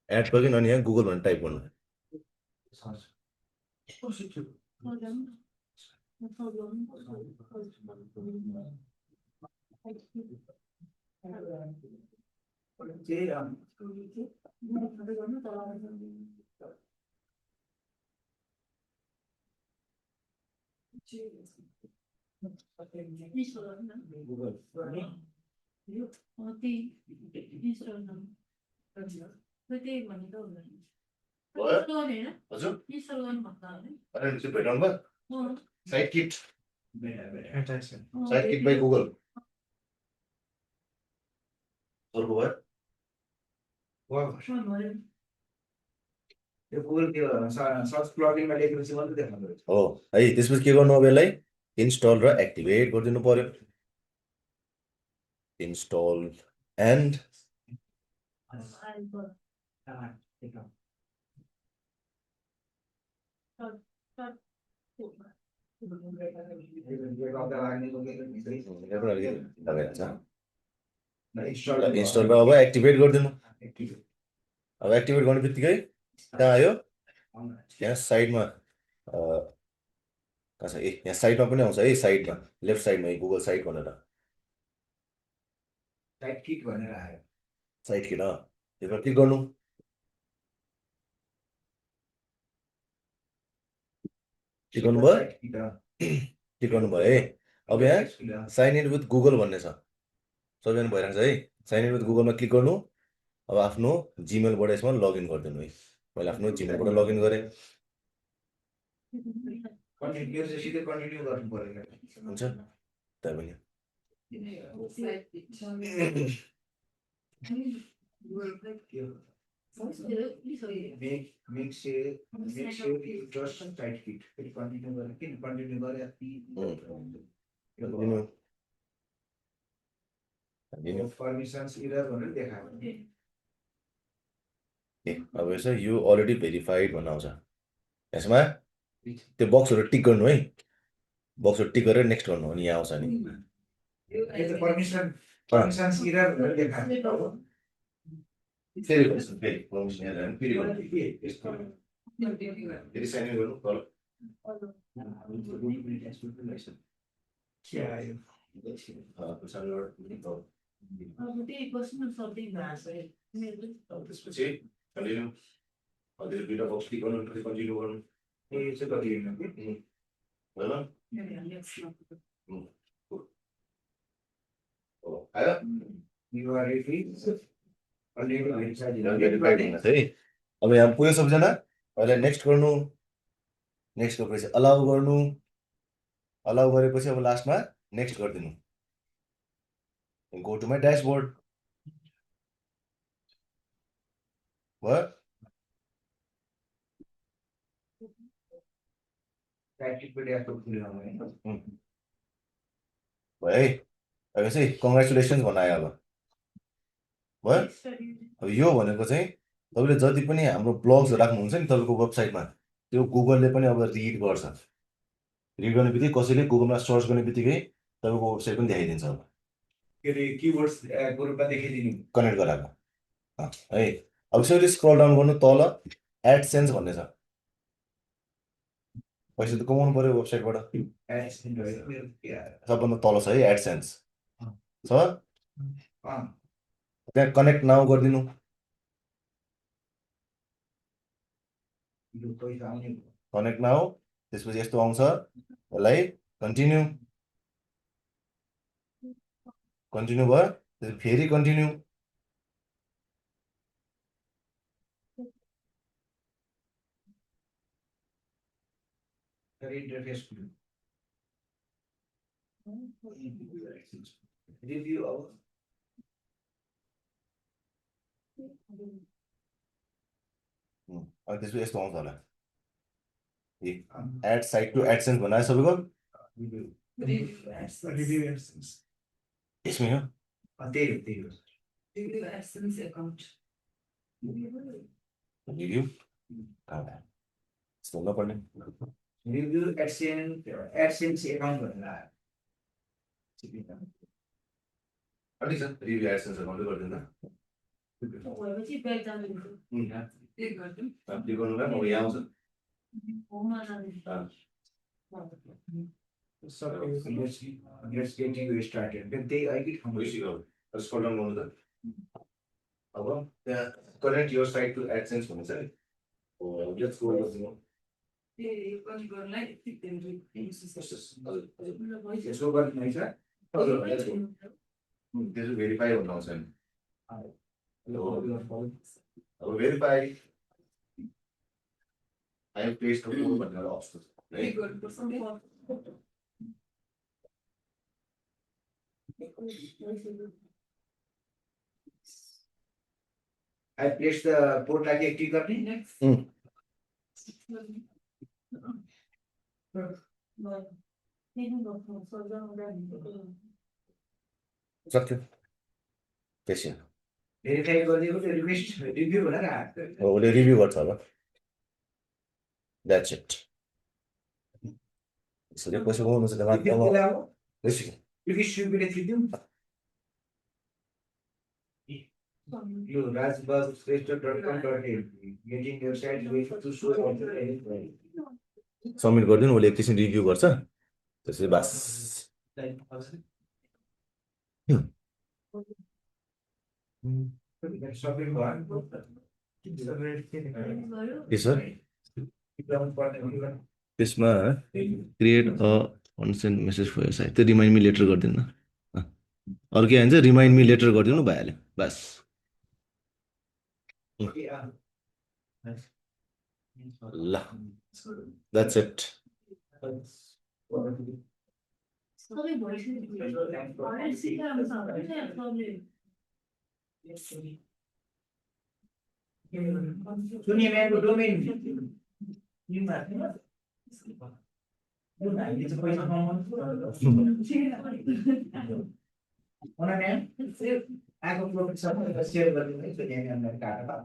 अनि यहाँ गुगल भनेर टाइप गर्नु हजुर भेटाउनु भयो साइटकिट बाई गुगल अर्को भयो यो गुगल त्यो सर्च प्लगइनमा लेखेपछि मात्रै देखाउँदो रहेछ हो है त्यसपछि के गर्नु अब यसलाई इन्स्टल र एक्टिभेट गरिदिनु पर्यो इन्स्टल एन्ड इन्स्टल र अब एक्टिभेट गरिदिनु अब एक्टिभेट गर्ने बित्तिकै कहाँ आयो यहाँ साइडमा कहाँ छ ए यहाँ साइडमा पनि आउँछ है साइडमा लेफ्ट साइडमा गुगल साइट भनेर साइटकिट भनेर आयो साइटकिट त्यसमा क्लिक गर्नु क्लिक गर्नुभयो है अब यहाँ साइन इन विथ गुगल भन्ने छ सबैजना भइरहेको छ है साइन इन विथ गुगलमा क्लिक गर्नु अब आफ्नो जिमेलबाट यसमा लगइन गरिदिनु है मैले आफ्नो जिमेलबाट लगइन गरेँ कन्टिन्यू गर्नु पर्यो हुन्छ त्यहाँ पनि make sure you trust Sitekit. Continue गरेर permissions error भनेर देखायो अब यसो यो अलरेडी भेरिफाइड भन्न आउँछ यसमा त्यो बक्सहरु टिक गर्नु है बक्सहरु टिक गरेर नेक्स्ट गर्नु अनि यहाँ आउँछ नि यो परमिसन फङ्सन्स एरर देखाएको हो फेरि गर्छु फेरि पर्मिसन हेरेर फेरि गर्नु फेरि साइन गर्नु तल के आयो त्यसपछि कन्टिन्यू हजुर दुईवटा बक्स क्लिक गर्नु कन्टिन्यू गर्नु ए चाहिँ कति हेर्नु कि होइन आयो You are ready? Already verified हुन है अब यहाँ पुग्यो सबजना अहिले नेक्स्ट गर्नु नेक्स्ट गरेपछि अलाउ गर्नु अलाउ गरेपछि अब लास्टमा नेक्स्ट गरिदिनु गो टु माई ड्यासबोर्ड भयो भयो है अब चाहिँ कङ्ग्रेचुलेसन्स भन्न आयो अब भयो अब यो भनेको चाहिँ तपाईँले जति पनि हाम्रो ब्लग्स राख्नुहुन्छ नि तपाईँको वेबसाइटमा त्यो गुगलले पनि अब रिड गर्छ रिड गर्ने बित्तिकै कसैले गुगलमा सर्च गर्ने बित्तिकै तपाईँको वेबसाइट पनि देखाइदिन्छ अब के अरे किवर्ड्सको रूपमा देखाइदिनु कनेक्ट गराएको है अब यसरी स्क्रल डाउन गर्नु तल एडसेन्स भन्ने छ पैसा त कमाउनु पर्यो वेबसाइटबाट सबभन्दा तल छ है एडसेन्स छ त्यहाँ कनेक्ट नाउ गरिदिनु कनेक्ट नाउ त्यसपछि यस्तो आउँछ यसलाई कन्टिन्यू कन्टिन्यू भयो फेरि कन्टिन्यू रिभ्यू अब अनि त्यसपछि यस्तो आउँछ होला एड साइट टु एडसेन्स बनायो सबैको रिभ्यू यसमै हो त्यही हो रिभ्यू यस्तो नपर्ने रिभ्यू एडसेन्स एकाउन्ट भनेर आयो ठिक छ रिभ्यू एडसेन्स अकाउन्टै गरिदिनु गर्नुलाई अब यहाँ आउँछ Let's get you started. Then they I get from scroll down गर्नु त अब त्यहाँ connect your site to AdSense भन्ने छ नि लेट्स गो गर्दिनु यसो गर्नु है सर त्यसो भेरिफाई भन्नु आउँछ नि अब verify I have placed the code भनेर अप्सन है I placed the port like active करनी next. सक्यो त्यसै भेरिफाई गरिदिएको त्यो रिक्वेस्ट रिभ्यू भनेर आएको उसले रिभ्यू गर्छ होला द्याट्स इट यसरी पैसा कमाउनु छ रिक्वेस्ट सुबिले थिदिउँ यो rajbaz.com.in getting your site with to show submit गरिदिनु उसले एकैछिन रिभ्यू गर्छ त्यसपछि बास त्यसमा create a unsent message for your site त्यो रिमाइन्ड मी लेटर गरिदिनु न अरू के भन्छ रिमाइन्ड मी लेटर गरिदिनु भइहाल्यो बस ल द्याट्स इट सुनिए मेरो डोमेन यो माथि यो हामीले चाहिँ पैसा कमाउनु आगो प्रॉफिट सब शेयर गरिदिनु है सुनिए मेरो काटा